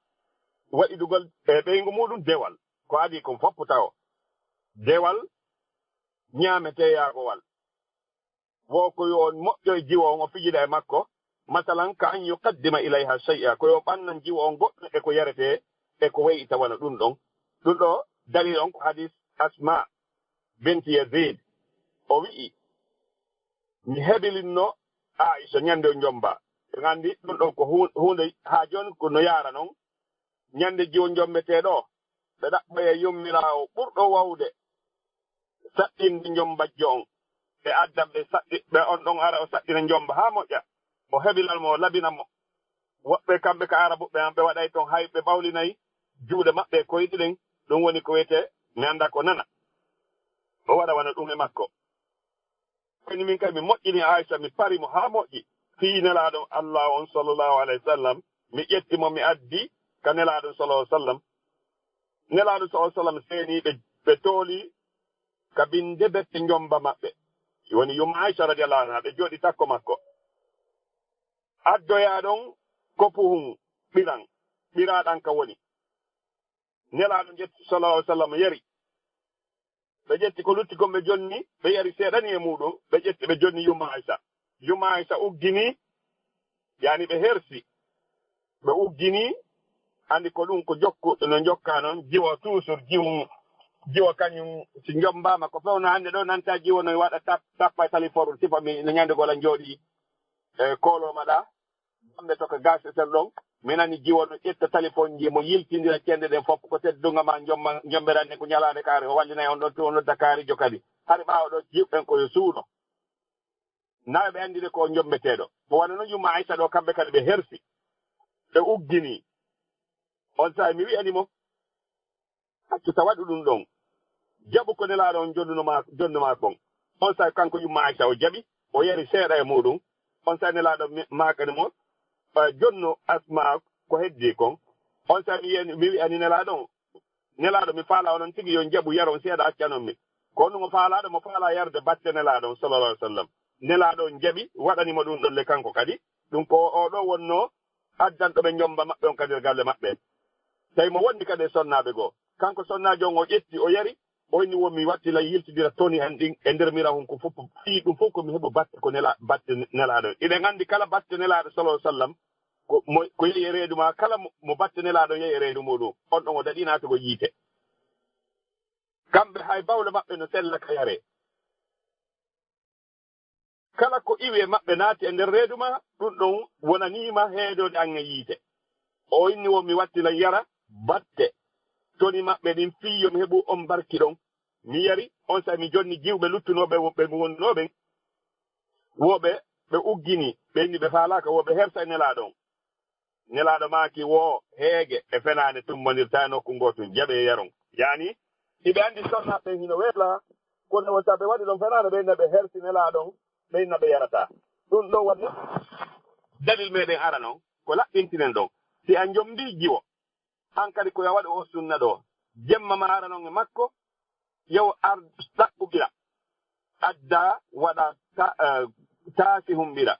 waɗi dugol e ɓeyngu muɗum dewal. Ko adii kon foppu tawo. Dewal ñaametee yaagowal. Wo ko yo on moƴƴo e jiwo on, o fijida e makko. Masalan, ka an yuqaddima ilayha shay'a, ko yo ɓannan jiwo on goɗɗum e ko yaretee, e ko wayita wano ɗum ɗon. Ɗum ɗo dalil on ko hadis Asma binti Yazid. O wi'i, mi hebilinno Aisha ñande o njomba. En anndi ɗum ɗon ko hu-, huunde haa jooni ko no yaara non. Ñande jiwo njommetee ɗo, ɓe ɗaɓɓoya yummiraawo ɓurɗo wawde saɗɗinde njombajjo on. Ɓe adda ɓe saɗɗi-, ɓe on ɗon ara o saɗɗina njomba haa moƴƴa. O hebilal mo, o labina mo. Woɓɓe kamɓe ka Arabuɓe an, ɓe waɗay ton hay ɓe ɓawlinay juuɗe maɓɓe e koyɗe ɗen. Ɗum woni ko wiyetee, mi anndaa ko nana. O waɗa wano ɗum e makko. Kono min kay mi moƴƴini Aisha, mi pari mo haa moƴƴi. Fii Nelaaɗo Allah on sallallahu alayhi wa sallam, mi ƴetti mo, mi addi ka Nelaaɗo sallallahu alayhi wa sallam. Nelaaɗo sallallahu alayhi wa sallam seeni ɓe, ɓe tooli ka binde bette njomba maɓɓe. Woni yumma Aisha radiyallahu anha, ɓe jooɗi takko makko. Addoyaa ɗon kopuhun ɓiran, ɓiraaɗan ka woni. Nelaaɗo ƴetti sallallahu alayhi wa sallam yari. Ɓe ƴetti ko lutti kon ɓe jonni, ɓe yari seeɗa ni e muɗum, ɓe ƴetti ɓe jonni yumma Aisha. Yumma Aisha uggini, yani ɓe hersi. Ɓe uggini, andi ko ɗum ko jokku, no jokka non, jiwo toujours, jiwo, jiwo kañum si njombaama ko fewna hannde ɗo, nanta jiwo no waɗa tap-, tappa e taliforu, sifa mi no ñande gola jooɗi, e koolo maɗa, bamɓe to ko gas e sen ɗon, Mi nani jiwo no ƴetta talifonji, mo yiltindira cende ɗen fof, ko teddunga ma, njomma, njomberan en ko ñalaande kaari, o wallinay on ɗon, tun o nodda kaarijo kadi. Hari ɓaawo ɗon, jiwɓen ko yo suuɗo. Nayo ɓe anndiri ko o njombeteeɗo. Ko wano non yumma Aysa ɗo, kamɓe kadi ɓe hersi. Ɓe uggini. On saa'i mi wi'ani mo, "Accu ta waɗu ɗum ɗon. Jaɓu ko Nelaaɗo on jonnuno ma, jonnu ma kon." On saa'i kanko yumma Aysa o jaɓi, o yari seeɗa e muɗum. On saa'i Nelaaɗo mi-, maakani mo, "Eh, jonnu Asmaa ko heddii kon." On saa'i mi wi'ani, mi wi'ani Nelaaɗo on, "Nelaaɗo, mi faalaa onon tigi yo on jaɓu yaron seeɗa accanon mi." Ko honɗum o faalaa ɗon? Mo faalaa yarude batte Nelaaɗo on, sallallahu alaihi wasallam. Nelaaɗo on jaɓi, waɗani mo ɗum ɗon le kanko kadi. Ɗum ko o ɗo wonnoo addanɗo ɓe njomba maɓɓe on kadi e galle maɓɓe. Tawi mo wondi kadi e sonnaaɓe goo. Kanko sonnaajo on o ƴetti, o yari, o inni, "Wo mi wattila yiltidira toni an ɗin e nder mirahun ko fof, fii ɗum fof ko mi heɓa batte ko Nela-, batte Nelaaɗo." Iɗen anndi kala batte Nelaaɗo, sallallahu alaihi wasallam, ko mo, ko yehi e reedu maa, kala mo, mo batte Nelaaɗo yehi e reedu muɗum, on ɗon o daɗii naatugo yiite. Kamɓe hay bawle maɓɓe no sella ka yaree. Kala ko iwi e maɓɓe naati e nder reedu maa, ɗum ɗon wonanii ma heedoode an e yiite. O inni, "Wo mi wattilan yara batte toni maɓɓe ɗin fii yo mi heɓu on barki ɗon." Mi yari, on saa'i mi jonni jiwɓe luttunooɓe wo-, ɓe mi wonnunoo ɓen. Wo ɓe, ɓe uggini, ɓe inni ɓe faalaaka, wo ɓe hersa e Nelaaɗo on. Nelaaɗo maaki, "Wo heege e fenaande tummbondirtaa e nokku ngootun, jaɓee yaron." Yaani, hiɓe anndi sonnaaɓe ɓen hino weelaa, kono wonta ɓe waɗi ɗon fenaande, ɓe inna ɓe hersi Nelaaɗo on, ɓe inna ɓe yarataa. Ɗum ɗon waɗi dalil meɗen arano, ko laɓɓintinen ɗon. Si a njombii jiwo, hankadi ko yo a waɗu o sunna ɗo, jemma ma ara non e makko, yo ar ɗaɓɓuɓira, adda waɗa ta-, eh, taasi humɓira.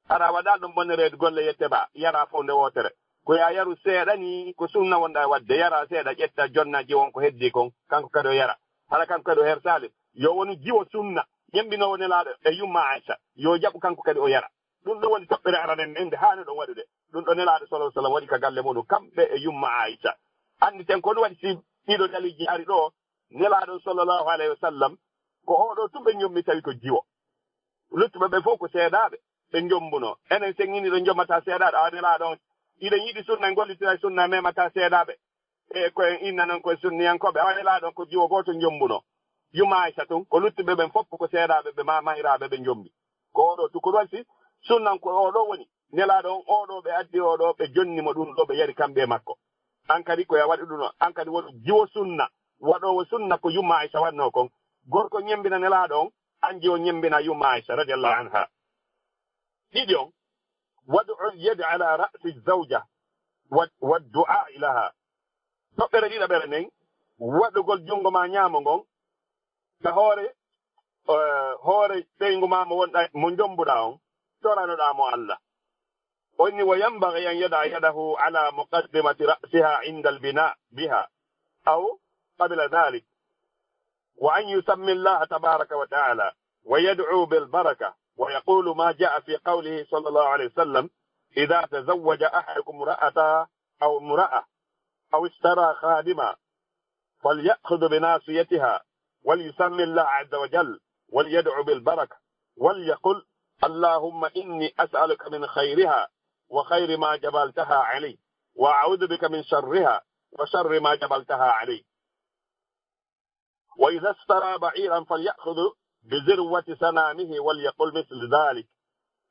Ara waɗa ɗon bonnereede golle yette ba, yara fof nde wootere. Ko yo a yaru seeɗa ni, ko sunna wonɗa e waɗde, yara seeɗa, ƴetta jonna jiwon ko heddii kon, kanko kadi o yara. Hara kanko kadi o hersaali. Yo wonu jiwo sunna, ƴemmbinoowo Nelaaɗo e yumma Aisha. Yo jaɓu kanko kadi o yara. Ɗum ɗon woni toɓɓere arane nden nde haani ɗon waɗude. Ɗum ɗo Nelaaɗo sallallahu alaihi wasallam waɗi ka galle muɗum, kamɓe e yumma Aisha. Annditen ko ɗum waɗi si ɗiɗo daliiji ari ɗo, Nelaaɗo sallallahu alaihi wasallam, ko oo ɗoo tun ɓe njommi tawi ko jiwo. Luttuɓe ɓe fof ko seedaaɓe, ɓe njombuno. Enen sen ini ɗo njommata seedaaɗo, a Nelaaɗo on, iɗen yiɗi sunna, en gollitira sunna, memata seedaaɓe. E ko en inna non ko sunniyankooɓe, awa Nelaaɗo on ko jiwo gooto njombuno. Yumma Aisha tun, ko luttuɓe ɓen fof ko seedaaɓe, ɓe ma mahiraaɓe, ɓe njombi. Ko oo ɗoo tun ko ɗum waɗi si sunnan ko oo ɗoo woni. Nelaaɗo on, oo ɗoo ɓe addi, oo ɗoo ɓe jonni mo ɗum ɗoo, ɓe yari kamɓe e makko. An kadi ko yo a waɗu ɗum ɗoo. An kadi waɗu jiwo sunna. Waɗoowo sunna ko yumma Aisha waɗnoo kon. Gorko ñembina Nelaaɗo on, an jiwo ñembina yumma Aisha radiyallahu anha. Ɗiɗi on, wad'u al-yad ala ra'si zawja wa, wa du'a laha. Toɓɓere ɗiɗaɓere nden, waɗugol junngo ma ñaamo ngon ka hoore, eh, hoore ɓeyngu ma mo wonɗa, mo njombuɗaa on, toranoɗaa mo Allah. O inni, "Wa yanbaghi an yada'a yadahu ala muqaddimati ra'siha inda al-bina biha, aw qabla dhalik, wa an yusammi Allah tabaraka wa ta'ala, wa yad'u bil baraka, wa yaqulu ma ja'a fi qawlihi sallallahu alayhi wa sallam, idha tazawwaja ahadukum ra'ata aw imra'a, aw ishtara khadima, falya'khudh bi nasiyatiha, walyusammi Allah azza wa jal, walyad'u bil baraka, walyaqul, Allahumma inni as'aluka min khayriha wa khayri ma jabaltaha alayh, wa a'udhu bika min sharriha wa sharri ma jabaltaha alayh. Wa idha ishtara ba'iran falya'khudh bi zirwati sanamihi walyaqul mithla dhalik."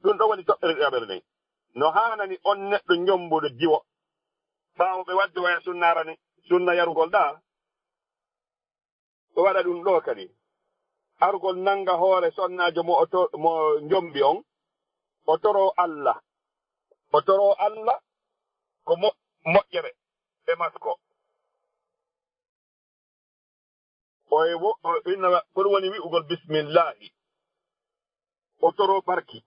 Ɗum ɗo woni toɓɓere ɗiɗaɓere nden. No haanani on neɗɗo njombuɗo jiwo. Ɓaawo ɓe waddi waya sunna arani, sunna yarugol ɗaa. O waɗa ɗum ɗoo kadi. Arugol nannga hoore sonnaajo mo o to-, mo njombi on. O toroo Allah. O toroo Allah ko mo-, moƴƴere e makko. O e wo-, o inna, ko ɗum woni wi'ugol bismillahi. O toroo barki.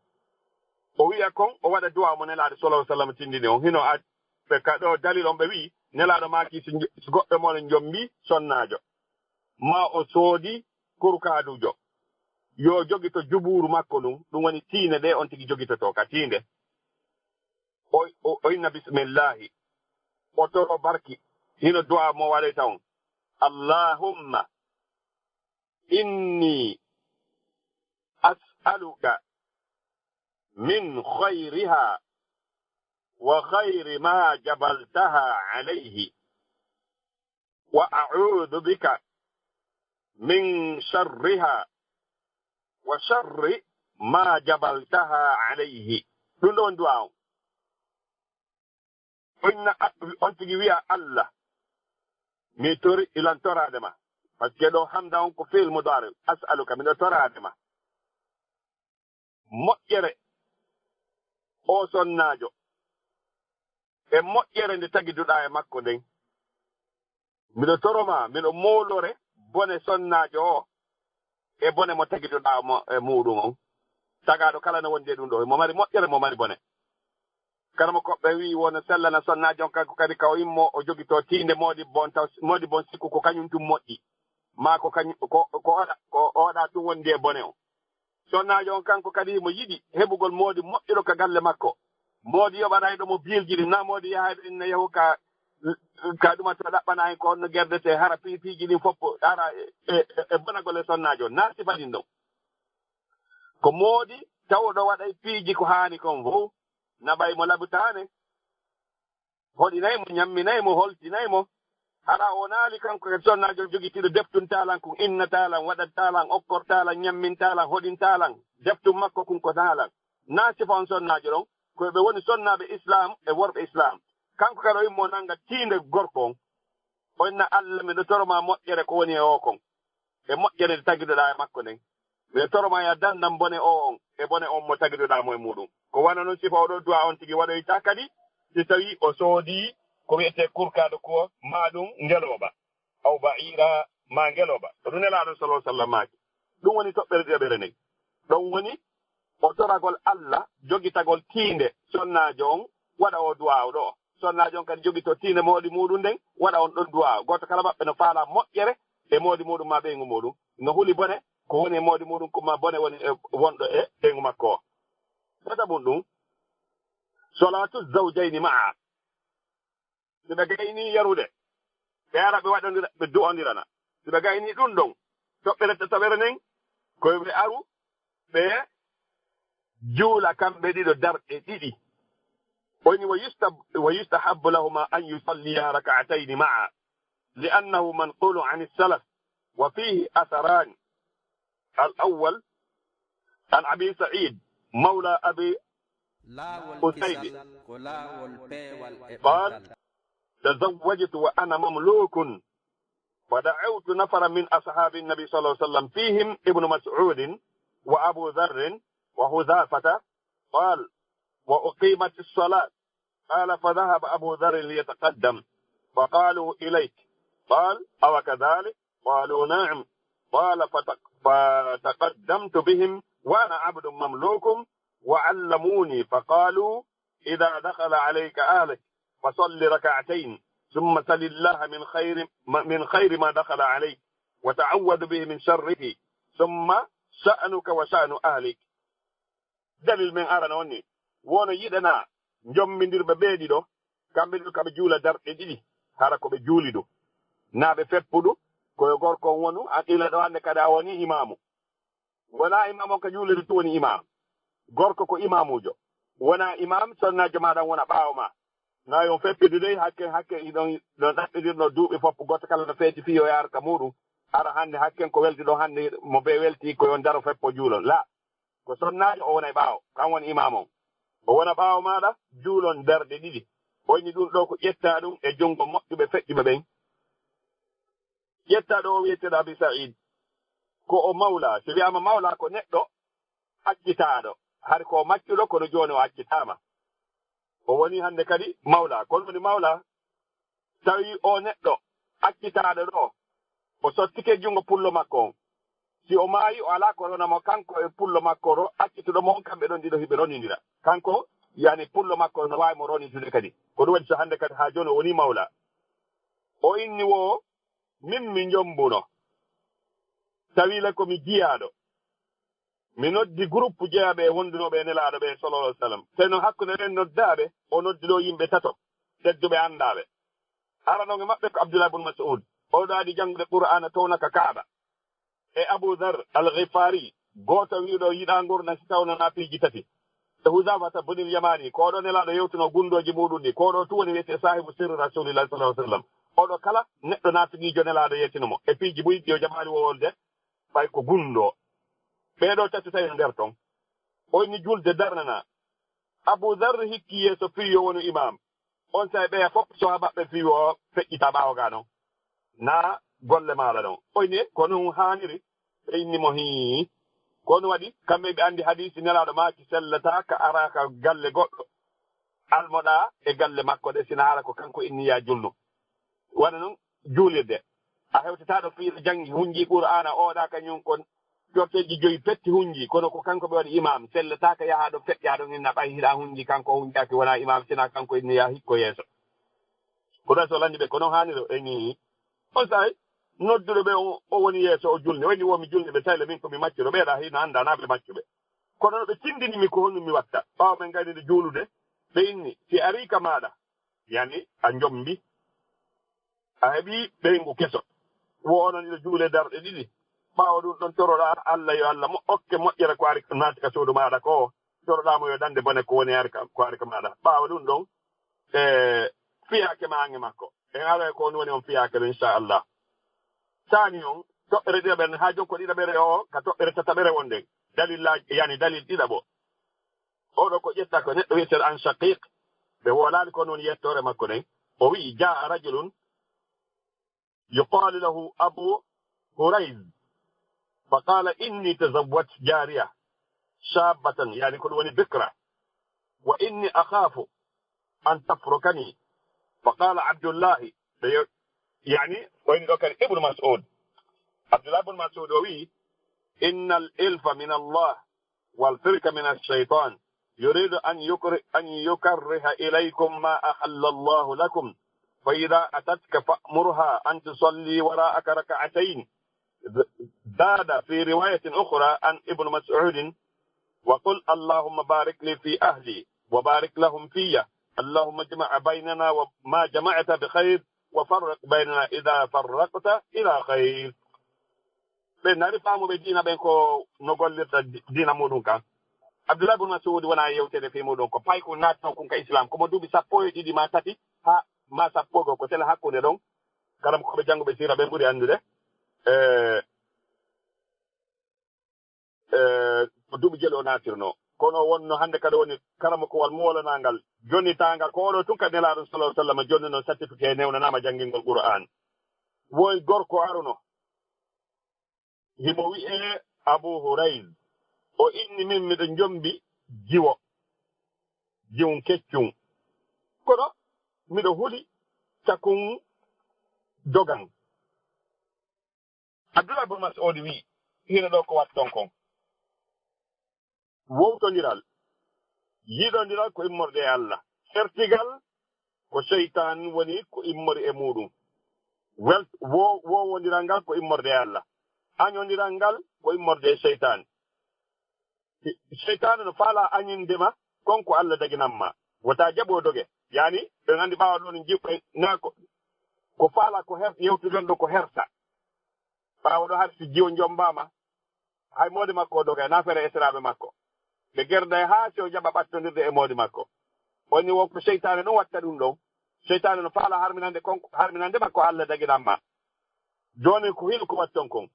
O wi'a kon, o waɗa du'a mo Nelaaɗo sallallahu alaihi wasallam tindini on. Hino ad-, ɓe ka ɗo dalil on ɓe wi'i, Nelaaɗo maaki si njo-, si goɗɗo mon njombi sonnaajo, ma o soodi kurkaadujo, yo jogito jubuuru makko ndun, ɗum woni tiinde nde on tigi jogitotoo ka tiinde. O, o, o inna bismillahi. O toro barki. Hino du'a mo waɗayta on. Allahumma inni as'aluka min khayriha وخير ما جبلتها عليه، وأعوذ بك من شرها وشر ما جبلتها عليه. Ɗun ɗon du'a on. Inna a-, on tigi wi'a, "Allah, mi tori, ilan toraade ma." Parce que ɗo hamda on ko fi'il mudaari, "As'aluka", miɗo toraade ma. Moƴƴere o sonnaajo, e moƴƴere nde tagiduɗaa e makko nden. Miɗo toro ma, miɗo moolore bone sonnaajo o, e bone mo tagiduɗaa mo e muuɗum on. Tagaaɗo kala no wondi e ɗum ɗo, mo mari moƴƴere, mo mari bone. Karamokooɓe wi'i won sellana sonnaajo on, kanko kadi ka o immo, o jogitoo tiinde moodibbo on, taw moodibbo on sikku ko kañum tun moƴƴi, maa ko kañum, ko, ko oɗa, ko oɗa tun wondi e bone on. Sonnaajo on kanko kadi himo yiɗi heɓugol moodi moƴƴuɗo ka galle makko. Moodi yoɓanayɗo mo biilji ɗin, naa moodi yahayɗo inna yahu ka, ka ɗuma to ɗaɓɓana en ko honno gerdete, hara pi-, piiji ɗin fof, hara e, e, e bonagol e sonnaajo on. Naa sifa ɗin ɗon. Ko moodi tawɗo waɗay piiji ko haani kon fof, naɓay mo labutaane. Hoɗinay mo, ñamminay mo, holtinay mo. Hara o naali kanko kadi sonnaajo on jogitiiɗo deftun taalan kun, inna taalan, waɗan taalan, okkor taalan, ñammin taalan, hoɗin taalan, deftun makko kun ko taalan. Naa sifa on sonnaajo ɗon, ko ɓe woni sonnaaɓe Islaam e worɓe Islaam. Kanko kadi o immoo nanga tiinde gorko on. O inna, "Allah, miɗo toro ma moƴƴere ko woni e o kon." E moƴƴere nde tagiduɗaa e makko nden. Miɗo toro ma ya dandan bone o on e bone on mo tagiduɗaa mo e muuɗum. Ko wano non sifa oɗo du'a on tigi waɗoyta kadi si tawii o soodii ko wi'etee kurkaaɗo ko maa ɗum ngelooba, aw ba'iira maa ngelooba. Ko ɗum Nelaaɗo sallallahu alaihi wasallam maaki. Ɗum woni toɓɓere ɗiɗaɓere nden. Ɗon woni o toragol Allah jogitagol tiinde sonnaajo on, waɗa o du'aawu ɗo. Sonnaajo on kadi jogitoo tiinde moodi muuɗum nden, waɗa on ɗon du'aawu. Gooto kala maɓɓe no faalaa moƴƴere e moodi muuɗum maa ɓeyngu muuɗum. No huli bone ko woni e moodi muuɗum, ko maa bone woni e wonɗo e ɓeyngu makko o. Tataɓun ɗum, salaatu zawjayni ma'a. Si ɓe gaynii yarude, ɓe ara ɓe waɗondira, ɓe du'ondirana. Si ɓe gaynii ɗun ɗon, toɓɓere tataɓere nden, ko yo ɓe aru, ɓe juula kamɓe ɗiɗo darɗe ɗiɗi. O inni, "Wa yusta-, wa yustahabbu lahuma an yusalliya rak'atayni ma'a, li'annahu manqulun 'ani salaf, wa fihi atharani." الأول عن أبي سعيد مولى أبي Laawol أسيد kisal ko laawol peewal e قال: ɓantal. تزوجت وأنا مملوك، فدعوت نفرا من أصحاب النبي صلى الله عليه وسلم فيهم ابن مسعود وأبو ذر وحذافة، قال: وأقيمت الصلاة، قال: فذهب أبو ذر ليتقدم، فقالوا: إليك، قال: أو كذلك؟ قالوا: نعم. قال: فتق-، فتقدمت بهم وأنا عبد مملوك، وعلموني، فقالوا: إذا دخل عليك أهلك فصل ركعتين، ثم سل الله من خير، من خير ما دخل عليك، وتعوذ به من شره، ثم شأنك وشأن أهلك. Dalil men arano on ni, wono yiɗanaa njommindirɓe ɓee ɗiɗo, kamɓe ɗiɗo ka ɓe juula darɗe ɗiɗi, hara ko ɓe juuli ɗum. Naa ɓe feppu ɗum, ko yo gorko on wonu, an ila ɗo hannde kadi a woni imaamu. Wonaa imaamu on ka juulirde tun woni imaamu. Gorko ko imaamuujo. Wonaa imaam, sonnaajo maaɗa on wona ɓaawo maa. Naa yo on feppindu dey, hakken, hakken hiɗon, ɗon ɗaɓɓitirno duuɓi fof, gooto kala no feeti fii yo yaar ka muuɗum. Ara hannde hakken ko welti ɗon hannde, mo bee welti ko yo on daro feppo juulon. Laa. Ko sonnaajo, o wona e ɓaawo, kan woni imaam on. O wona ɓaawo maaɗa, juulon darɗe ɗiɗi. O inni ɗum ɗoo ko ƴettaa ɗum e junngo moƴƴuɓe feƴƴuɓe ɓen. Ƴettaa ɗo o wi'eteeɗo Abi Sa'iid, ko o mawla. Si wi'aama mawla ko neɗɗo accitaaɗo. Hari ko o maccuɗo, kono jooni o accitaama. O woni hannde kadi mawla. Kono woni mawla, tawi o neɗɗo accitaaɗo ɗo, o sottike junngo pullo makko on. Si o maayi, o alaa ko rona mo kanko e pullo makko ro-, accituɗo mo on, kamɓe ɗon ɗiɗo hiɓe ronindira. Kanko, yani pullo makko no waawi mo ronitude kadi. Ko ɗum waɗi so hannde kadi haa jooni o woni mawla. O inni wo, min mi njombuno. Tawi le ko mi jiyaaɗo. Mi noddi groupe jeyaaɓe e wondunooɓe e Nelaaɗo ɓe, sallallahu alaihi wasallam. Tawi noon hakkunde ɓen noddaaɓe, o noddi ɗo yimɓe tato, tedduɓe anndaaɓe. Arano e maɓɓe ko Abdullah ibn Mas'ud. Oo ɗo adi janngude Qur'aana towna ka Kaaba. E Abu Dhar al-Ghifari, gooto wi'uɗo yiɗaa ngurndan si tawno na piiji tati. e Huzaafata bunil Yamaani, ko oɗo Nelaaɗo yewtuno gunndooji muuɗum ɗi, ko oɗo tun woni wi'etee saahibu sirri Rasuulillahi sallallahu alaihi wasallam. Oɗo kala neɗɗo naafiqiijo Nelaaɗo yewtino mo. E piiji buy ɗi o jaɓaali wowolde, ɓay ko gunndoo. Ɓee ɗoo tati tawi no nder ton. O inni julde darnanaa. Abu Dharr hikki yeeso fii yo wonu imaam. Onsay ɓeya fof sahaabaaɓe fii o feƴƴita ɓaawo gaa non. Naa golle maaɗa ɗon. O inni, ko non haaniri? Ɓe inni mo, hii. Ko on waɗi? Kamɓe ɓe anndi hadiisi Nelaaɗo maaki, sellataa ka araa ka galle goɗɗo. Almoɗaa e galle makko ɗe, sina hara ko kanko inni yaa julnu. Wano non juulirde. A hewtataɗo fii ɗo janngi, hunji Qur'aana, o waɗa kañun kon jorteeji joyi petti hunji, kono ko kanko ɓe waɗi imaam, sellataaka yaha ɗo feƴƴa ɗon inna ɓay hiɗa hunji, kanko o hunjaaki wona imaam, sina kanko inni yaa hikko yeeso. Ko ɗon so lanndi ɓe, ko non haaniri o eni. On saa'i, nodduɗo ɓe o, o woni yeeso o julni, o inni wo mi julni ɓe, tayle min ko mi maccuɗo, ɓeeɗa hino annda naa ɓe maccuɓe. Kono no ɓe tindini mi ko honum mi watta. Ɓaawo men gaynide juulude, ɓe inni, si arii ka maaɗa, yani a njombi, a heɓii ɓeyngu keso. Wo onon hiɗo juulee darɗe ɗiɗi. Ɓaawo ɗun ɗon toroɗaa Alla yo Alla mo okke moƴƴere ko ari naati ka suudu maaɗa ko. Toroɗaa mo yo dande bone ko woni ari ka, ko ari ka maaɗa. Ɓaawo ɗun ɗon, e, fiyaake maange makko. En aroya ko on woni on fiyaake ɗon, inchallah. Saani on, toɓɓere ɗiɗaɓere, haa jon ko ɗiɗaɓere o, ka toɓɓere tataɓere wonɗen. Dalillaaji, yani dalil ɗiɗaɓo. Oɗo ko ƴetta ko neɗɗo wi'eteeɗo an Shaqiq, ɓe wolaali ko non yettoore makko nden. O wi'i, "Jaa rajulun yuqaalu lahu Abu Hurayz, fa qaala, inni tazawwajtu jaariya shaabatan," yani ko ɗum woni bikra, "wa inni akhaafu an tafrukani." Fa qaala Abdullahi, ɓe yo-, yani, o inni ɗo kadi Ibnu Mas'ud. Abdullah ibn Mas'ud o wi'i, "Innal ilfa min Allah." والفرق من الشيطان يريد أن يكره، أن يكره إليكم ما أحل الله لكم، فإذا أتتك فأمرها أن تصلي وراءك ركعتين. زاد في رواية أخرى عن ابن مسعود: وقل اللهم بارك لي في أهلي وبارك لهم في، اللهم اجمع بيننا وما جمعت بخير وفرق بيننا إذا فرقت إلى خير. Ɓen nani faamuɓe diina ɓen ko no gollirta di-, diina muɗum kan. Abdullah ibn Mas'ud wona e yewtere fii muɗum ko paykun naatno kun ka Islam, ko mo duuɓi sappo e ɗiɗi maa tati haa maa sappo e go'o, ko sele hakkunde ɗon. Karamokooɓe jannguɓe siira ɓen ɓuri anndude. E, e, ko duuɓi jelu o naatirno. Kono wonno hannde kadi woni karamokowal moolanaangal, jonnitaangal, ko oɗo tun kadi Nelaaɗo sallallahu alaihi wasallam jonnuno certificat newnanaama janngingol Qur'aan. Woy gorko aruno. Himo wi'ee Abu Hurayz. O inni min miɗo njombi jiwo. Jiwun keccun. Kono miɗo huli cakun dogan. Abdullah bin Mas'ud wi'i, hino ɗo ko watton kon. Wowtondiral. Yiɗondiral ko immorde e Allah. Fertigal ko seytaan woni ko immori e muɗum. Wel-, wo-, wowondiral ngal ko immorde e Allah. Añondiral ngal ko immorde e seytaan. Seytaane no faalaa añinde ma kon ko Allah daginan ma. Wota jaɓu o doge. Yani, ɓen anndi ɓaawo ɗon jiɓɓe naa ko, ko faalaa ko her-, yewtuɗon ɗo ko hersa. Ɓaawo ɗo hari si jiwo njombaama, hay moodi makko o doga, na fere e esiraaɓe makko. Ɓe gerday haa si o jaɓa ɓattondirde e moodi makko. Woni won ko seytaane ɗum watta ɗum ɗon. Seytaane no faalaa harminande kon, harminande makko Allah daginan ma. Jooni ko hino ko watton kon.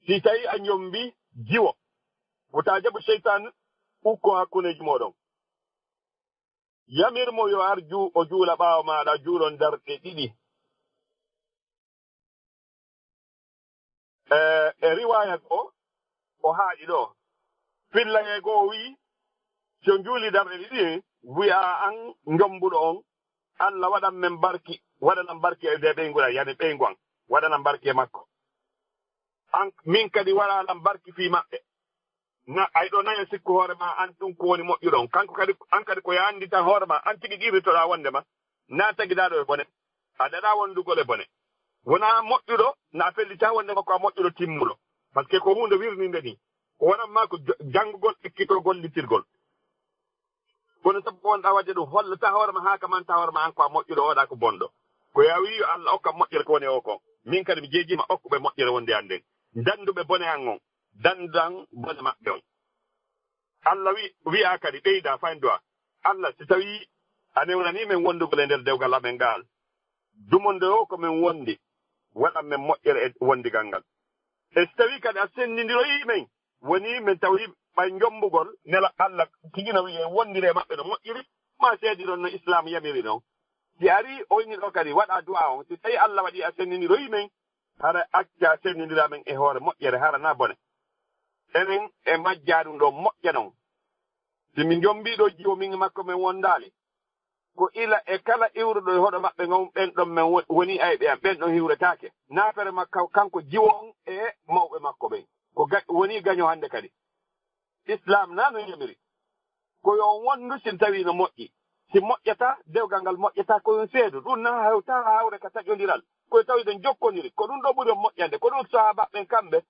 Si tawi a njombi jiwo, wota jaɓu seytaane ukko hakkundeeji mooɗon. Yamir mo yo ar ju-, o juula ɓaawo maaɗa, juulon darɗe ɗiɗi. E, e riwaaya goo, o haaɗi ɗoo. Fillayee goo o wi'i, si on juuli darɗe ɗiɗi, wi'a an njombuɗo on, Allah waɗan men barki, waɗanan barki e ɓeyngu an, yani ɓeyngu an, waɗanan barki e makko. An, min kadi waɗanan barki fii maɓɓe. Na, ay ɗo nayo sikku hoore ma, an ɗum ko woni moƴƴuɗo on. Kanko kadi, an kadi ko yo anndi tan hoore ma, an tigi qirritoɗaa wonde ma, na tagidaaɗo e bone. A ɗaɗaa wondugol e bone. Wonaa moƴƴuɗo, na a fellita wonde ma ko a moƴƴuɗo timmuɗo. Parce que ko huunde wirninde ni. Ko wonan ma ko jo-, janngugol, ekkitoo gollitirgol. Kono sabu ko wonɗaa waɗde ɗum, hollataa hoore ma haa ka mantaa hoore ma an ko a moƴƴuɗo, oɗa ko bonɗo. Ko yo a wi'i yo Allah okka moƴƴere ko woni o kon. Min kadi mi jeejii ma okkuɓe moƴƴere wonde an nden. Dannduɓe bone an on, danndan bone maɓɓe on. Alla wi-, wi'a kadi, ɓeyda, fayin du'a. Alla, si tawii a newnanii men wondugol e nder dewgal amen ngal, dumunde o ko men wondi, waɗan men moƴƴere e wondigal ngal. E si tawii kadi a senndindiroyii men, wonii men tawii ɓay njombugol nela Alla tigi no wi'i en wondire e maɓɓe no moƴƴiri, maa seediron no Islaam yamiri non. Si arii o inni ɗoo kadi, waɗa du'a on. Si tawii Alla waɗii a senndindiroyii men, hara acca senndindira men e hoore moƴƴere, hara na bone. Enen e majjaa ɗum ɗoo moƴƴa non. Si min njombii ɗoo jiwo min e makko men wondaali, ko ila e kala iwruɗo e hoɗo maɓɓe ngon, ɓen ɗon men wo-, woni ayɓe am, ɓen ɗon hiwretaake. Naafere makko kanko jiwo on e mawɓe makko ɓen. Ko ga-, woni gaño hannde kadi. Islaam na no yamiri. Ko yo on wondu si tawii no moƴƴi. Si moƴƴata, dewgal ngal moƴƴata, ko yo on seedu. Ɗum na hawta hawre ka taƴondiral. Ko yo tawi ɗon jokkondiri. Ko ɗum ɗoo ɓuri on moƴƴande. Ko ɗum sahaabaaɓe ɓen kamɓe,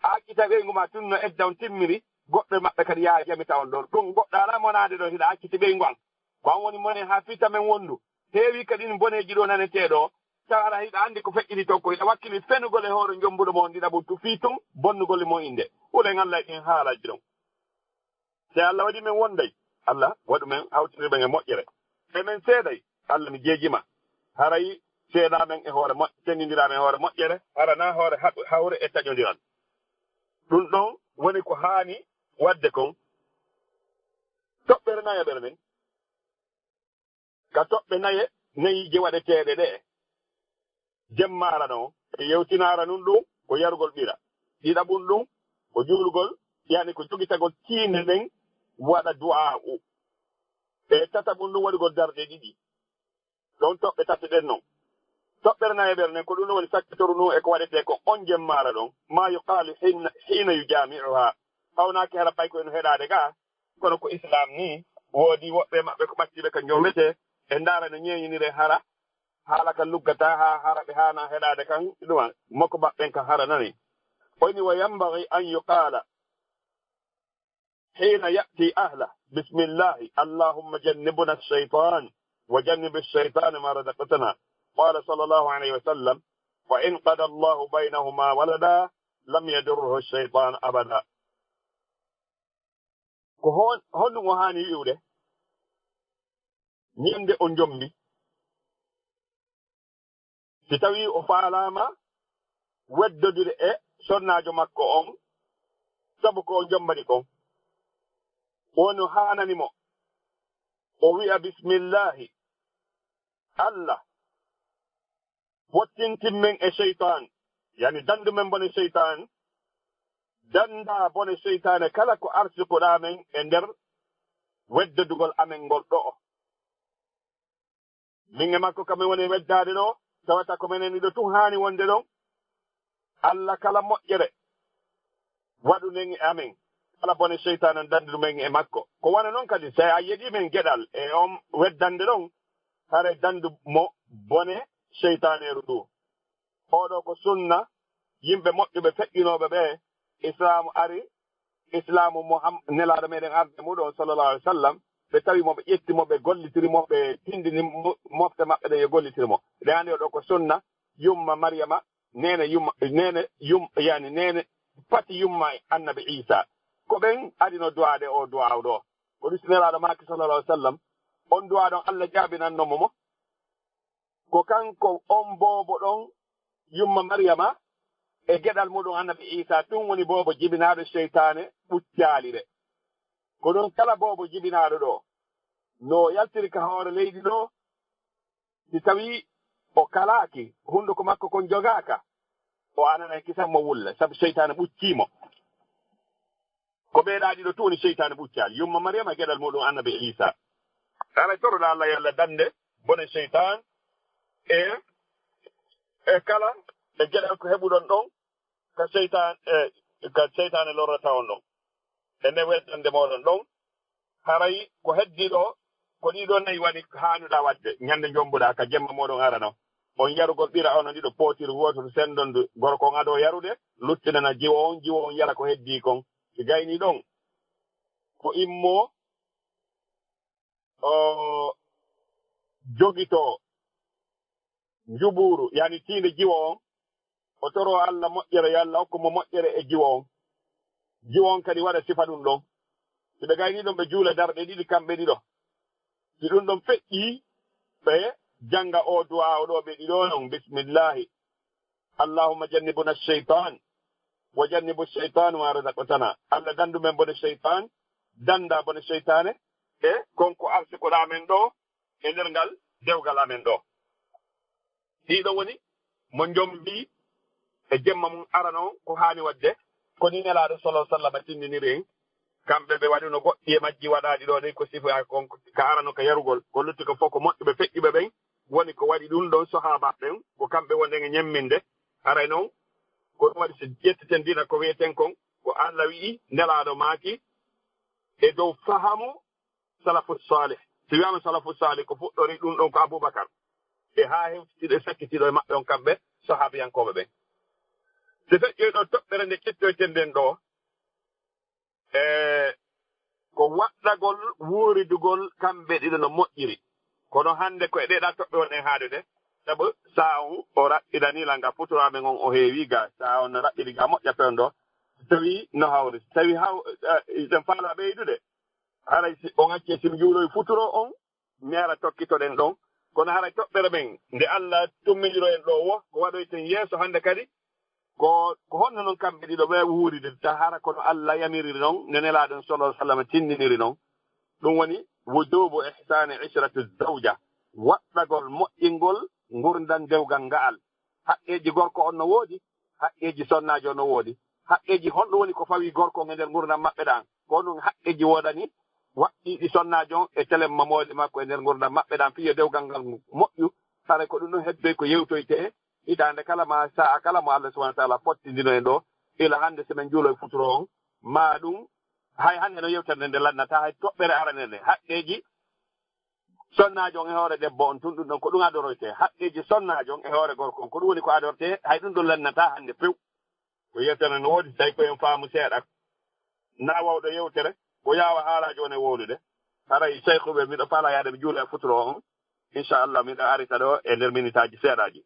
a accita ɓeyngu maa tun no edda on timmiri, goɗɗo e maɓɓe kadi yaha jamita on ɗon. Ɗum goɗɗo alaa monaade ɗon, hiɗa acciti ɓeyngu an. Ko an woni mone haa fii tamen wondu. Heewii kadi ɗin boneeji ɗoo nanetee ɗoo, tawa hara hiɗa anndi ko feƴƴini ton ko, hiɗa wakkili fenugol e hoore njombuɗo mo on ɗiɗaɓu tu fii tun bonnugol e mo innde. Hulen Alla e ɗin haalaaji ɗon. Si Alla waɗii men wonday, Alla waɗu men hawtindirɓe e moƴƴere. E men seeday, Alla mi jeejima. Haray seedaa men e hoore moƴ-, senndindiraa men e hoore moƴƴere, hara naa hoore haɓ-, hawre e taƴondiral. Ɗum ɗon woni ko haani waɗde kon. Toɓɓere nayaɓere nden, ka toɓɓe naye, nayiije waɗeteeɗe ɗe'e. Jemmaara non, e yewtinaara nun ɗum, ko yarugol ɓira. Ɗiɗaɓun ɗum, ko juulugol, yani ko jogitagol tiinde nden, waɗa du'aa'u. E tataɓun ɗum, waɗugol darɗe ɗiɗi. Ɗon toɓɓe tati ɗen non. Toɓɓere nayaɓere nden, ko ɗum ɗon woni sakkitoru nun e ko waɗetee ko on jemmaara ɗon. Ma yuqaalu hiina, hiina yujaami'uhaa. Hawnaaki hara ɓay ko eno heɗaade ga, kono ko Islaam nii, woodi woɓɓe maɓɓe ko ɓattiiɓe ka ñoometee, ɓe ndaara no ñeeñiniree hara, haala kan luggataa haa hara ɓe haanaa heɗaade kan, ɗuma, mo ko maɓɓen kan hara nani. O inni, wa yanbaghi an yuqaala hiina ya'tii ahlahu, bismillaahi, allahumma jannibna ash-shaytaan, wa jannib ash-shaytaana maa razaqtanaa. Qaala sallallaahu alayhi wa sallam, fa in qadaa Allaahu baynahumaa waladan, lam yadurruhu ash-shaytaanu abadan. Ko hon-, honɗum o haani wi'ude? Ñande o jombi, si tawii o faalaama weddodire e sonnaajo makko on, sabu ko o jombani kon, woni o haanani mo, o wi'a, bismillaahi, Alla, fottintin men e seytaan, yani, dandu men bone seytaan, danda bone seytaane kala ko arsikuɗaa men e nder weddodugol amen ngol ɗo'o. Min e makko, kamen woni e weddaade ɗoo, tawata ko menen ɗiɗo tun haani wonde ɗon. Alla, kala moƴƴere waɗu nden e amen, kala bone seytaane on dandu men e makko. Ko wano non kadi, si a yeɗii men geɗal e on weddande ɗon, haray dandu mo bone seytaaneeru ndu. Oo ɗoo ko sunna yimɓe moƴƴuɓe feƴƴinooɓe ɓe Islaamu ari, Islaamu Muham-, Nelaaɗo meɗen arde e muɗum on, sallallahu alaihi wa sallam, ɓe tawi mo, ɓe ƴetti mo, ɓe gollitiri mo, ɓe tindini mo-, mofte maɓɓe ɗen, yo gollitir mo. Ɗen anndi oo ɗoo ko sunna yumma Maryama, neene yumma, neene yum-, yani neene pati yumma Annabi Iisaa. Ko ɓen adino du'aade oo du'aaw ɗoo. Ko ɗum si Nelaaɗo maaki, sallallahu alaihi wa sallam, on du'aa ɗon Alla jaabinanno mo mo. Ko kanko on boobo ɗon, yumma Maryama, e geɗal muɗum Annabi Iisaa, tun woni boobo jibinaaɗo seytaane ɓuccaali ɓe. Ko ɗum kala boobo jibinaaɗo ɗoo, no o yaltiri ka hoore leydi ɗoo, si tawii o kalaaki, hunduko makko kon jogaaka, o ananay kisan mo wulla, sabu seytaane ɓuccii mo. Ko ɓee ɗaa ɗiɗo tun woni seytaane ɓuccaali, yumma Maryama e geɗal muɗum Annabi Iisaa. Haray toroɗaa Alla, yo Alla dande bone seytaan e, e kala e geɗal ko heɓuɗon ɗon ka seytaan, e ka seytaane lorrata on ɗon e nder weddande mooɗon ɗon. Haray ko heddii ɗoo, ko ɗii ɗoo nayi woni ko haanuɗaa waɗde ñande jombuɗaa ka jemma mooɗon arano. On yarugol ɓira on ɗiɗo, pootiri wootoru, sendondu, gorko on adoo yarude, luttinana jiwo on, jiwo on yara ko heddii kon. Si gaynii ɗon, o immoo, o jogitoo njuɓuuru, yani tiinde jiwo on, o toroo Alla moƴƴere, yo Alla hokku mo moƴƴere e jiwo on. Jiwo on kadi waɗa sifa ɗum ɗon. Si ɓe gaynii ɗon, ɓe juula darɗe ɗiɗi kamɓe ɗiɗo. Si ɗun ɗon feƴƴii, ɓe janga oo du'aa'u ɗoo ɓe ɗiɗo non, bismillahi. Allahumma jannibna shaytan, wa jannibu shaytan ma razaqtana. Allah, dandu men bone shaytan, danda bone shaytane, e kon ko arsikoɗaa men ɗoo, e nder ngal dewgal amen ɗoo. Ɗiɗo woni mo njombi e jemma mun arano on ko haani waɗde, ko ni Nelaaɗo sallallahu alaihi wasallam tindiniri en. Kamɓe ɓe waɗuno goɗɗi e majji waɗaaɗi ɗoo ɗin ko sifoyaaka kon, ka arano ka yarugol, ko lutti ko fof ko moƴƴuɓe feƴƴuɓe ɓen woni ko waɗi ɗun ɗon. Sahaabaaɓe ɓen ko kamɓe wonɗen e ñemminde. Haray non ko ɗun waɗi si ƴettiten diina ko wi'eten kon, ko Allah wi'i, Nelaaɗo maaki, e dow fahamu salafu salih. Si wi'aama salafu salih, ko fuɗɗori ɗun ɗon ko Abubakar. E haa hewtiti e sakkitiiɗo e maɓɓe on kamɓe sahaabiyankooɓe ɓen. Si feƴƴoyi ɗoo toɓɓere nde ƴettoyten nden ɗoo, e ko waɗɗagol wuuridugol kamɓe ɗiɗo no moƴƴiri. Kono hannde ko e ɗee ɗaa toɓɓe wonɗen haadude, sabu saa on o raɓɓidanii lan ga futuro amen on o heewii ga, saa on no raɓɓidi ga moƴƴa fewndo, si tawii no hawri, si tawii haw-, eh, hiɗen faalaa ɓeydude, haray si on accii si mi juuloyi futuro on, mi ara tokkitoɗen ɗon. Kono haray toɓɓere men nde Allah tummindiro en ɗoo wo, ko waɗoyten yeeso hannde kadi, ko, ko honno non kamɓe ɗiɗo ɓe wuuride, ta hara kono Allah yamiriri non, nde Nelaaɗo on sallallahu alaihi wasallam tindiniri non. Ɗun woni wujubu ihsani ishrati zawja, waɗɗagol moƴƴingol ngurndan dewgal nga'al. Haqqeeji gorko on no woodi, haqqeeji sonnaajo no woodi. Haqqeeji honɗun woni ko fawii gorko on e nder ngurndan maɓɓe ɗan? Ko honɗun haqqeeji woodani waɗɗiiɗi sonnaajo on e telemma moole makko e nder ngurndan maɓɓe ɗan, fii yo dewgal ngal moƴƴu? Haray ko ɗun ɗon heddoy ko yewtoytee hitaande kala maa sa'a kala mo Allah subhanahu wa ta'ala fottindino en ɗoo. Ila hannde si men juuloy futuro on, maa ɗun, hay hannde no yewtere nden nde lannataa, hay toɓɓere aranere nden. Haqqeeji sonnaajo on e hoore debbo on tun, ɗun ɗon ko ɗun adoroytee. Haqqeeji sonnaajo on e hoore gorko on, ko ɗun woni ko adortee, hay ɗun ɗon lannataa hannde few. Ko yewtere no woodi, tawi ko en faamu seeɗa. Naa wawɗo yewtere, ko yaawa haalaaji on e wowlude. Haray Seykhu ɓe, miɗo faalaa yaade mi juula e futuro on. Inchallah, miɗo arita ɗoo e nder minitaaji seeɗaaji.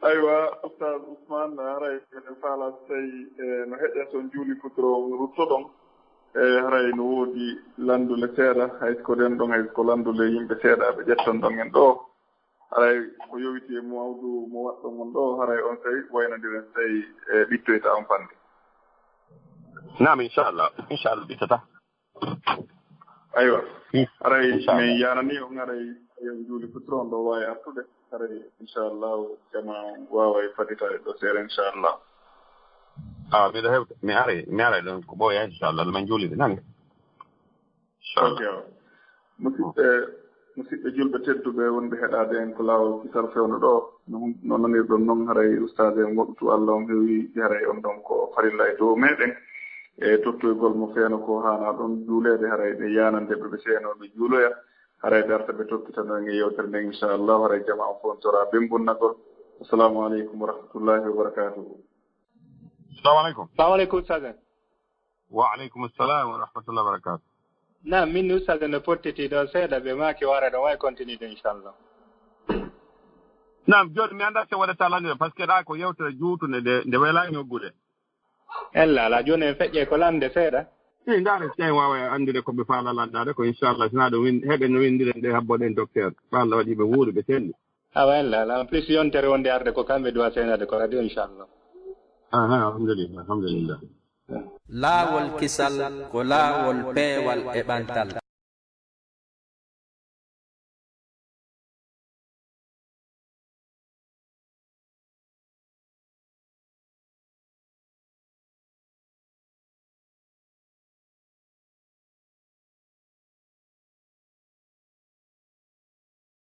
Aywa, Oustaz Ousmane, haray miɗo faalaa so tawi, e, no heƴa so on juuli futuro on ruttoɗon. E, haray no woodi lanndule seeɗa, hay ko ɗen ɗon, hay ko lanndule yimɓe seeɗa ɓe ƴetton ɗon en ɗoo. Haray ko yowiti e mawdu mo waɗɗon on ɗoo, haray on tawi waynondiren tawi, e, ɓittoyta on fannde. Naam, inchallah. Inchallah, ɓittata. Aywa. Hmm. Haray inchallah. Men yaananii on, haray, haray on juuli futuro on ɗoo waawi artude. Haray, inchallah, jama waaway faditaade ɗoo seeɗa, inchallah. Ah, miɗo hewta. Mi aray, mi aray ɗon ko ɓooya, inchallah. Men juulide, nani? Inchallah. Ok. Musidɓe, musidɓe julɓe tedduɓe wonɓe heɗaade en ko laawol kisal fewndo ɗoo, no hum-, no nanirɗon non, haray ustaas en waɗtu Allah on heewi, haray on ɗon ko farilla e dow meɗen. E tottoygol mo feeno ko haana ɗon juuleede, haray ɓe yaanande ɓe, ɓe seeno ɓe juuloya, haray darta ɓe tokkitano en e yewtere nden, inchallah, haray jama on fof on toraa bembunnagol. Assalamu aleykum wa rahmatullahi wa barakatuhu. Assalamu aleykum. Assalamu aleykum, Ustaz. Wa aleykum assalam wa rahmatullahi wa barakatuh. Naam, min Ustaz no pottitii ɗoo seeɗa, ɓe maaki wara ɗon, way continude, inchallah. Naam, jooni mi anndaa si waɗataa lanndinde, parce que ɗaa ko yewtere juutunde nde, nde welaa ñoggude. Ella, alaa, jooni en feƴƴe ko lannde seeɗa. Ii, ndaare si en waaway anndude ko ɓe faalaa lanndaade ko, inchallah, sinaa ɗum win-, heɓen no winndiren ɗe habboɗen docteur. Ko Allah waɗi ɓe wuuri, ɓe selli. Awa, ella, alaa, en plus yontere wonde arde ko kamɓe duwa seenade ko radio, inchallah. Aha, alhamdulillah, alhamdulillah. Laawol kisal ko laawol peewal e ɓantal.